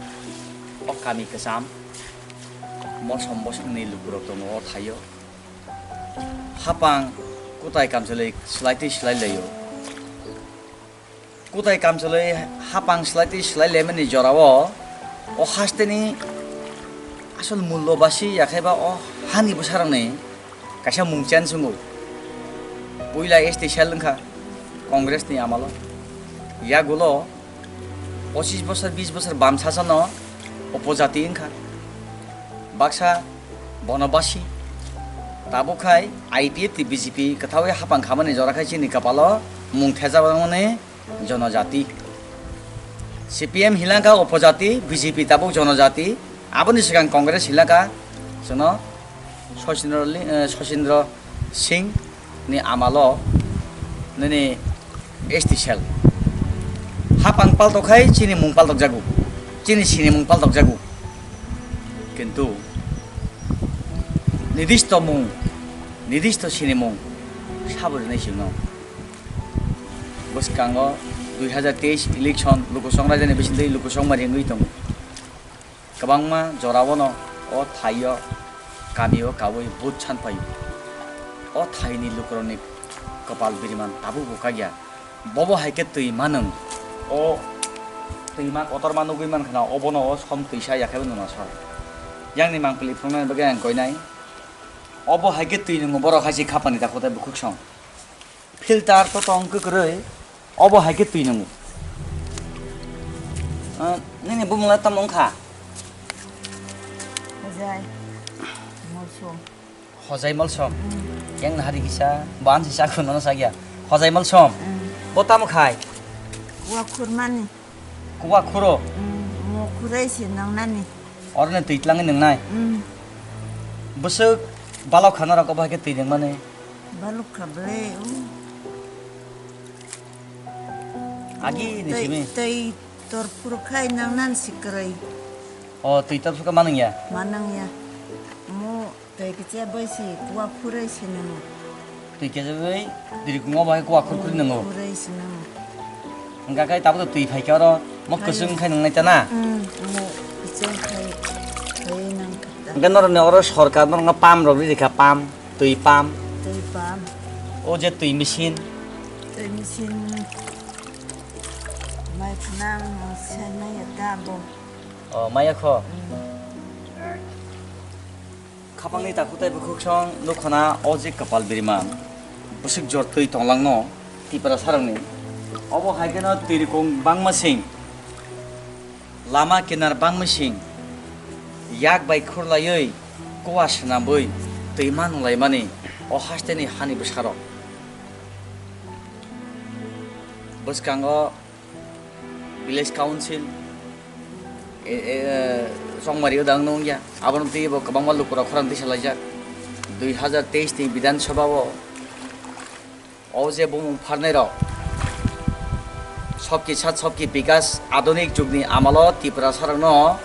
o kami kwcham Mosom bosongni lukurok tongo o thaio. Hapang kwtai kamchalwi swlaitwi swlai laio. Kwtai kamchalwi hapang swlaitwi swlai laimani jorao o hasteni asol mullo basi yakheba o hani bwsarokni kaisa mung change wngo. Puila S T cell wngkha Congress ni amalo. Yagulo pochis bosor, bis bosor bam sasano opojati wngkha. Baksa bono basi. Tabuk khai I P F T B J P kwthawi hapang khamani jora khai chini kapalo mung thejak mani jonojati. C P M hilangkha opojati, B J P tabuk jonojati. Aboni swkang Congress hilangkha chwngno Sachindra Li-, eh, Sachindra Singh ni amalo nini S T cell. Hapang paltok khai chini mung paltok jago, chini sinimung paltok jago. Kintu nidisto mung, nidisto sinimung sabo rinai singno. Bwskango dui hazar teis election lukusong raijani bisingtwi lukusong mari wngwi tongo. Kwbangma jorao no o thaio kamio kaui vote san paio. O thaini lukurokni kwpal biriman tabukbo kakya. Bobo hai khe twi manwng. O twima kotorma nugui mankha na, obono o Somtwisa yakhaibo Nunachhor. Yangni mangpili phunuknani bagwi ang koinai. Obo hai khe twi nwngo borok hai se khapani takhuk tei bukhuksong. Filter to tong kwkrwi, obo hai khe twi nwngo. Ah, nini bumung le tamo wngkha? Hojai Molsom. Hojai Molsom? Mm. Yang nahari kisa, ban si sakho nono sakya. Hojai Molsom? Mm. Bo tamo khai? Wa khurmani. Kuwa khuro? Mm, mo khurai se nangnani. Oroni twi tlangwi nwngnai? Mm. Bwswk balok kha norok obo hai khe twi nungmani? Balok kha ble, o. Agi ni twi, simi? Twi tor phuru khai nangnani si kwrwi. O, twi tor phuru khe manung ya? Manung ya. Mo Tei kicha bai se kuwa khurai se nwngo. Twi kicha bai dirikungo bai kuwa khur khur nwngo. Khurai se nwngo. Hingka khe tabuk twi phai khe oro mo kwchwng khai nwngnai ta na? Hmm, mo kwchwng khai, khai nang kha ta. Hingke norok ni oro sorkar norok no pump rok ri rikha, pump, twi pump. Twi pump. O je twi machine. Twi machine. Mai khwnang, sai mai ya ta bo. O, maya kho. Hmm. Khapangni takhuk tei bukhuksong nukhona o je kwpal biriman bwswk jor twi tonglangno Tiprasarokni. Obo hai kheno twi rikung bangma sing, lama kinar bangma sing, yak bai khurlaiwi kuwa swnamwi twi manwng laimani o hasteni hani bwsarok. Bwskango Village Council, e, e, chongmari o dang nung ya. Aboni twi bo kwbangma lukurok khorang tisa laijak. Dui hazar teis ni Bidhan Sabha o, o je bumung pharnai rok, Sabki Sath Sabki Bikas adunik jugni amalo Tiprasarokno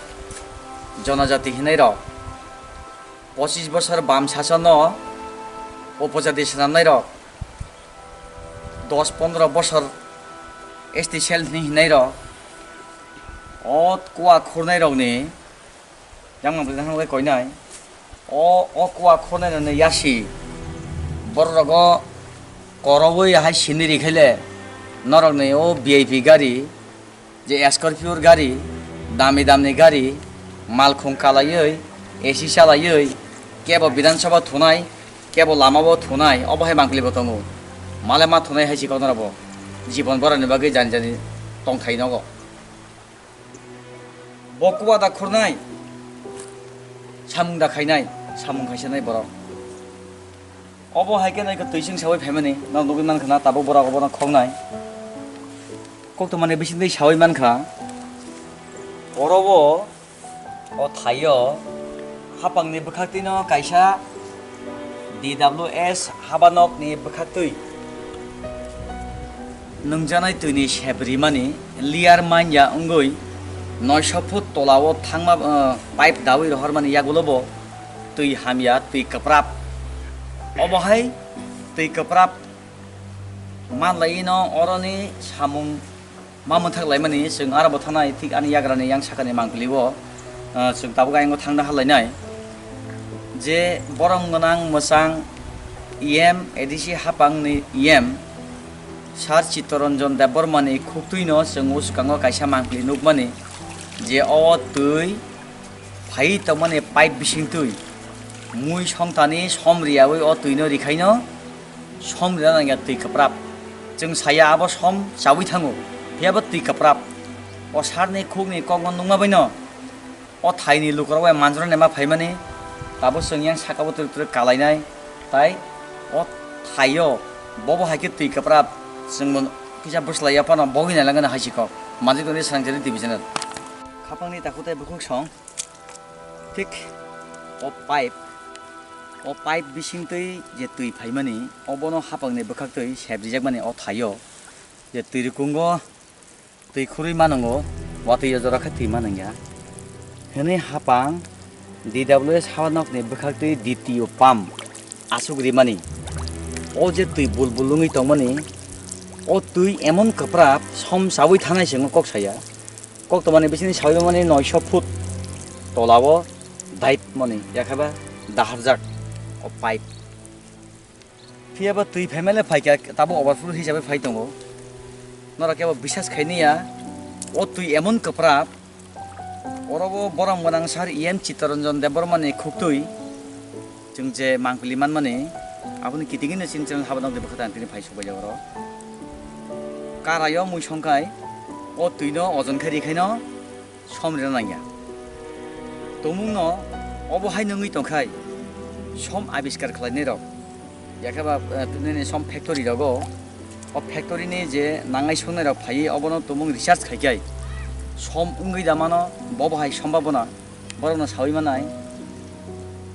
jonojati hinai rok, pochis bosor bam sasono upojati swnamnai rok, dos pondro bosor S T cell hinwi hinai rok, o kuwa khurnairokni, yang mang bwswk koinai, o, o kuwa khurnairokni yasi, borok rogo korowi hai sini rikhaile, norokni o V I P gari, je Scorpio gari, dami damni gari, malkhung kalaiwi, A C chalaiwi, kebo Bidhan Sabha thunai, kebo lama bo thunai, obo hai mangpili bo tongo. Male ma thunai hai si kono bo. Jibon borani bagwi jani jani tongthai nogo. Bo kuwa da khurnai, samung da khainai, samung khaisanai borok. Obo hai khe naikhe twi chwng sawi phaimani, no nugwi mankha na tabuk borok obono khoknai. Koktwmani bisingtwi sawi mankha, oro o, o thaio hapangni bwkhaktwino kaisa D W S habanokni bwkhaktwi. Nwngjanai twini sep rimani layer manya wngwi noisho foot tolao thangma, eh, pipe dawi rohormani yagulobo twi hamya, twi kwprap. Obo hai twi kwprap manlaino oroni samung ma mwthak laimani chwng aro bo thanai thik ani yagrani yang sakani mangpili o. Ah, chwng tabuk ayang o thangna halainai. Je borom gwnang mwchang E M A D C hapangni E M Sir Chittaranjan Debbarmani khuktwino chwng o swkango kaisa mangpili nukmani je o twi phai tongmani pipe bisingtwi mui songtani som riyawi o twino rikhaino som rina nangya twi kwprap. Chwng saya abo som chawi thango, phiyaba twi kwprap. O sarni khukni kokno nukma baino o thaini lukurok bai manjrani ma phaimani, tabuk chwng yang sakabo twrwk twrwk kalainai, tai o thaio bobo hai khe twi kwprap chwngno kisa bwslai ya phano bogwi nailangani hai si kok. Manjak tongdi Srangchari T V channel. Khapangni takhuk tei bukhuk song thik o pipe, o pipe bisingtwi je twi phaimani, obono hapangni bwkhaktwi sep rijakmani o thaio je twi rukungo twi khurui manango, watwi o jora khe twi manangya. Hwnwi hapang D W S habanokni bwkhaktwi D T O pump aswk rimani. O je twi bulbul wngwi tongmani, o twi emon kwprap som chawi thanai se wngkha kok saya. Koktwmani bisingni sawi mani noisho foot tolao dive mani, yakheba daharjak o pipe. Phiyaba twi phaimale phaikha, tabuk overflow hisabe phai tongo. Norok kebo bisas khainiya, o twi emon kwprap, oro bo borom gwnang sir E M Chittaranjan Debbarmani khuktwi. Chwng je mangpili manmani, aboni kitingino chini chwng habanokni bwkha tang tini phai sokbaijak oro. Karaio mui songkhai, o twino ojon khe rikhaino, som rina nangya. Tumungno obo hai nungwi tongkhai, som abiskar khlainairok, yakheba, eh, nini som factory rogo, o factory ni je nangnai songnairok phaiwi obono tumung research khaikhai, som wngwi da mano, bobo hai sombabona, borokno sawi manai.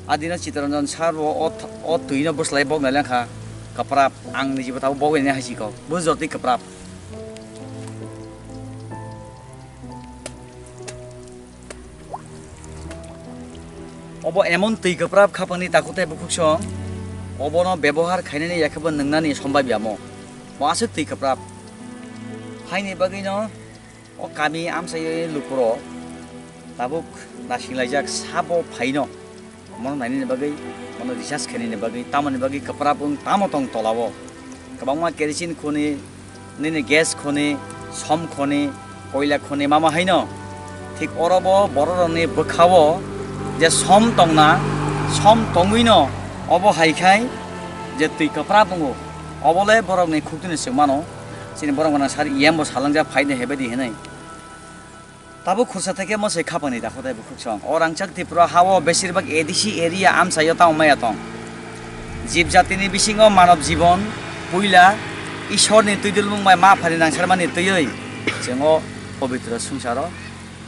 Adino Chittaranjan sir bo o th-, o twino bwslai bok nai lengkha, kwprap, ang nijibo tabuk bogwi nai hai si kok, bo jotoi kwprap. Obo emon twi kwprap khapangni takhuk tei bukhuk song, obono bebohar khainani yakhebo nwngnani sombabya mo. Mo aswk twi kwprap. Haini bagwino o kami amchaio lukurok tabuk nasinglajak sabo phaino. Mono nainani bagwi, mono research khainani bagwi, tamoni bagwi kwprap wng tamo tong tolao. Kwbangma kerosene khuni, nini gas khuni, som khuni, koila khuni mama haino. Thik oro bo bororokni bwkhao je som tongna, som tongwino obo hai khai je twi kwprap wngo. Obole borokni khuktwini swk mano. Chini borok gwnang sir E M bo salangjak phaidi hebaidi hinwi. Tabuk khursa theke mo se khapangni dakho tei bukhuk song. O rangchak Tripura ha-o besir bak A D C area amchaio tamo maya tong. Jib jatini bisingo manob jibon puila Ishorni twidulmung bai ma phani nangsarmani twiwi chwng o pobitro swngcharo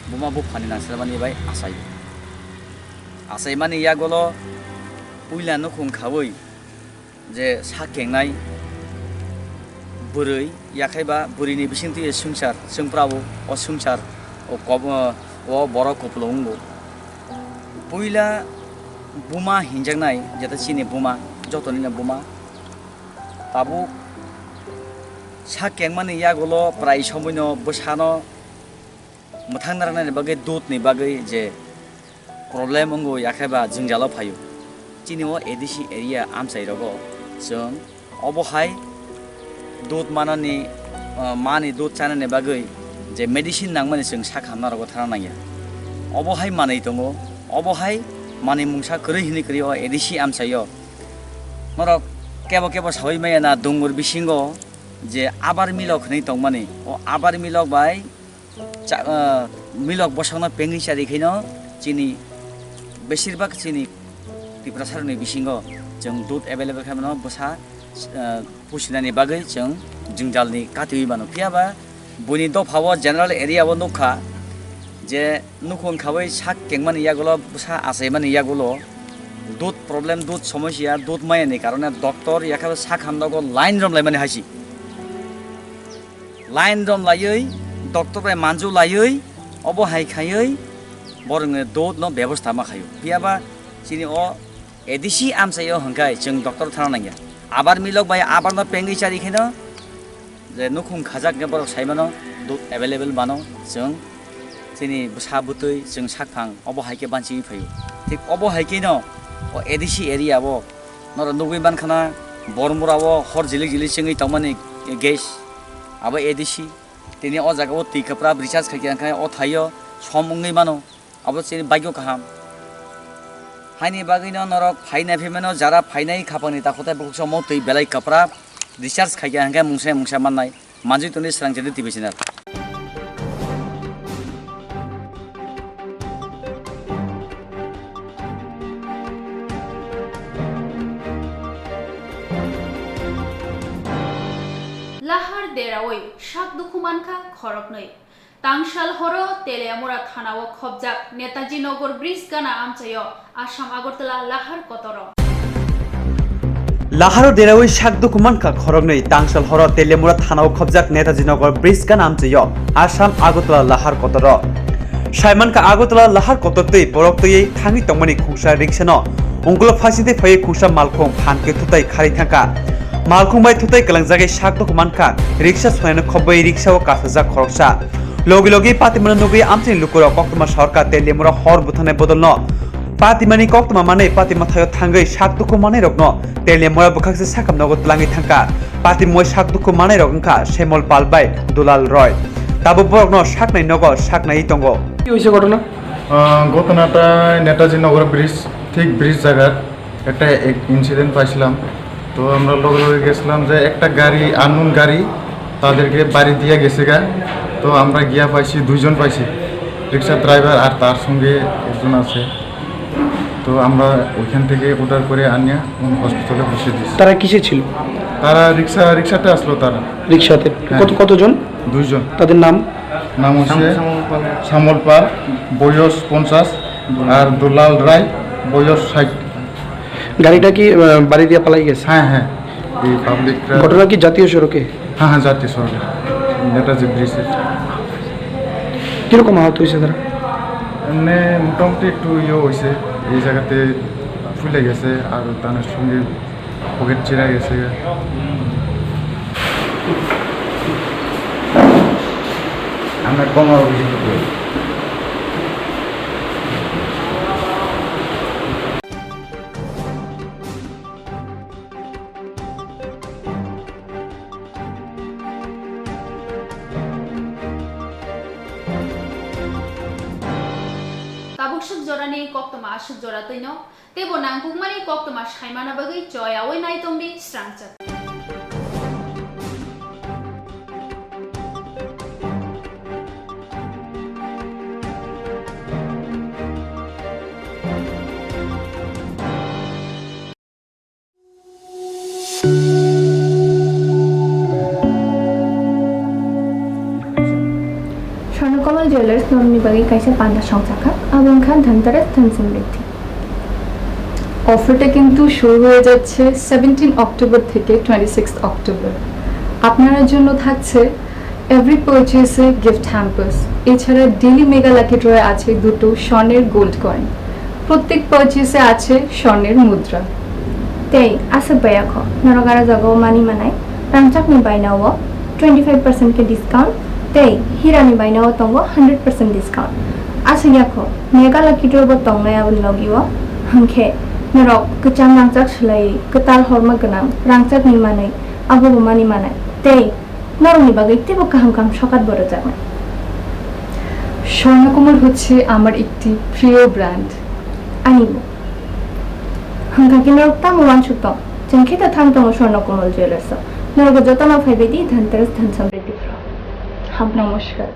buma buphani nangsarmani bai achaio. Achaimani yagolo puila nukhung khaui je sak kengnai bwrwi, yakhai ba bwrwini bisingtwi swngchar chwngprao, o swngchar o kob-, o borok koplo wngo. Puila buma hinjaknai, jeta chini buma, jotonino buma. Tabuk sak kengmani yagulo prai somoino bwsano mwthang narwknani bagwi dudni bagwi je problem wngo, yakhai ba jwngjalo phaio. Chini o A D C area amchai rogo chwng obo hai dud manani, ah, mani dud chanani bagwi je medicine nangmani chwng sak hamna rogo thana nangya. Obo hai manwi tongo, obo hai manwi mungsa kwrwi hinwi kwrwi o A D C amchaio. Norok kebo kebo sawi maya na dungur bisingo je abar milok hinwi tongmani, o abar milok bai cha-, ah, milok bosongno pengwi chari khaino chini besir bak chini Tiprasarokni bisingo Chwng dud available khaimano bwsa, eh, pusinani bagwi chwng jwngjalni katiwi mano. Phiya ba buini dophao general area o nukha je nukhung khawi sak kengmani yagulo bwsa achaimani yagulo dud problem, dud somosya, dud mayani karone doctor yakhe sak hamdago line romlaimani haisi. Line romlaiwi doctor bai manju laiwi obo hai khaiwi borokni dud no bebosta ma khaio. Phiya ba chini o A D C amchaio hwnkhe chwng doctor thana nangya. Abar milok bai abarno pengwi chari kheno je nukhung khajak hwnkhe borok sai mano, dud available mano, chwng chini bwsa bwtwi chwng sakphang obo hai khe banchigwi phaio. Thik obo hai kheno o A D C area o norok nugwi mankha na Bormura o hor jilik jilik chwngwi tongmani gas abo A D C. Tini o jaga o twi kwpra recharge khai khe hwnkhe o thaio som wngwi mano. Abo chini bagyo kaham. Haini bagwino norok phainai phaimano jara phainai khapangni takhuk tei bukhuk somo twi belai kwpra recharge khai khe hwnkhe mungsa mungsa mannai. Manjui tongdi Srang Channel T V channel. Lahar derawi sak dukhu mankha khoroknwi. Tangsal horo Teliamura thanao khobjak Netaji Nagar bridge gana amchaio Assam Agartala lahar kotoro. Laharo derawi sak dukhu mankha khoroknwi. Tangsal horo Teliamura thanao khobjak Netaji Nagar bridge gana amchaio Assam Agartala lahar kotoro. Sai mankha Agartala lahar kotor twi borok twiwi thangwi tongmani khungsa riksano ungkuluk phasingtwi phaiwi khungsa malkhung phan khe thutai kharwi thangkha. Malkhung bai thutai kwlangjagwi sak dukhu mankha riksa sonai khobwi riksao kasajak khoroksa. Logi logi patimano nugwi amchaini lukurok koktwma sorkar Teliamura hor buthangnai bodolno patimani koktwma manwi patima thaio thangwi sak dukhu manwirokno Teliamura bwkhakse sakam nogo twlangwi thangkha. Patimoi sak dukhu manwirok wngkha Semol Pal bai Dulal Roy. Tabuk borokno saknai nogo saknaiwi tongo. কি হৈছে ঘটনা? আহ, ঘটনাটা নেতাজি নগর ব্রিজ, ঠিক ব্রিজ জায়গার একটা ইনসিডেন্ট পাইছিলাম। তো আমরা লগে লগে গেছিলাম যে একটা গাড়ি, আননোন গাড়ি, তাদেরকে বাড়ি দিয়ে গেছে গা। তো আমরা গিয়া পাইছি, দুইজন পাইছি, রিক্সা ড্রাইভার আর তার সঙ্গে একজন আছে। তো আমরা ওইখান থেকে উদ্ধার করে আনিয়া কোন হসপিটালে বসে দিয়েছি। তারা কিসে ছিল? তারা রিক্সা, রিক্সাতে আসলো তারা। রিক্সাতে? হ্যাঁ। কত, কতজন? দুইজন। তাদের নাম? নাম হচ্ছে শ্যামল পাল। শ্যামল পাল, বয়স পঞ্চাশ, আর দুলাল রায়, বয়স ষাট। গাড়িটা কি, আহ, বাড়ি দিয়ে পালাই গেছে? হ্যাঁ, হ্যাঁ, এই পাবলিকরা। ঘটনা কি জাতীয় সড়কে? হ্যাঁ, হ্যাঁ, জাতীয় সড়কে, নেতাজি ব্রিজের। কিরকম আহত হয়েছে তারা? এমনি মোটামুটি একটু ইয়ে হয়েছে, এই জায়গাতে ফুলে গেছে, আর তার সঙ্গে পকেট ছিঁড়া গেছে। আমরা কমাবো কিছু করে। Tabuk swk jorani koktwma aswk jora twino. Teibo nangkukmani koktwma saimana bagwi choyaui nai tongdi srangchak. Swarnakamal jewellers নরুনি বাগে কাইসা পান্ডা সংচাকা, আবংখান ধনতেরাস ধন সমৃদ্ধি। অফারটা কিন্তু শুরু হয়ে যাচ্ছে সেভেন্টিন অক্টোবর থেকে টোয়েন্টি সিক্স অক্টোবর। আপনার জন্য থাকছে এভরি পারচেসে গিফট হ্যাম্পার্স, এছাড়া ডেইলি মেগা লাকি ড্রয়ে আছে দুটো স্বর্ণের গোল্ড কয়েন, প্রত্যেক পারচেসে আছে স্বর্ণের মুদ্রা। Tei aswk bai kho, norok aro jaga o mani manai, rangchakni bainao twenty five percent khe discount, tei hirani bainao tongo hundred percent discount. Aswk ya kho, mega lucky draw bo tongnai aboni logi o, hwnkhe norok kwcham rangchak swlaiwi kwtal horma gwnang rangchakni manwi, abo bo mani manai, tei norokni bagwi teibo kaham kaham sokat bo rwjaknai. Swarnakamal হচ্ছে আমার একটি প্রিয় brand. Ani bo. Hwnkha khe norok tamo uansuk tong? Chwng khe ta thang tongo Swarna Komal Jewellers o. Norok jotono phaibai di Dhanteras Dhan Samriddhi Pro. Ham namaskar.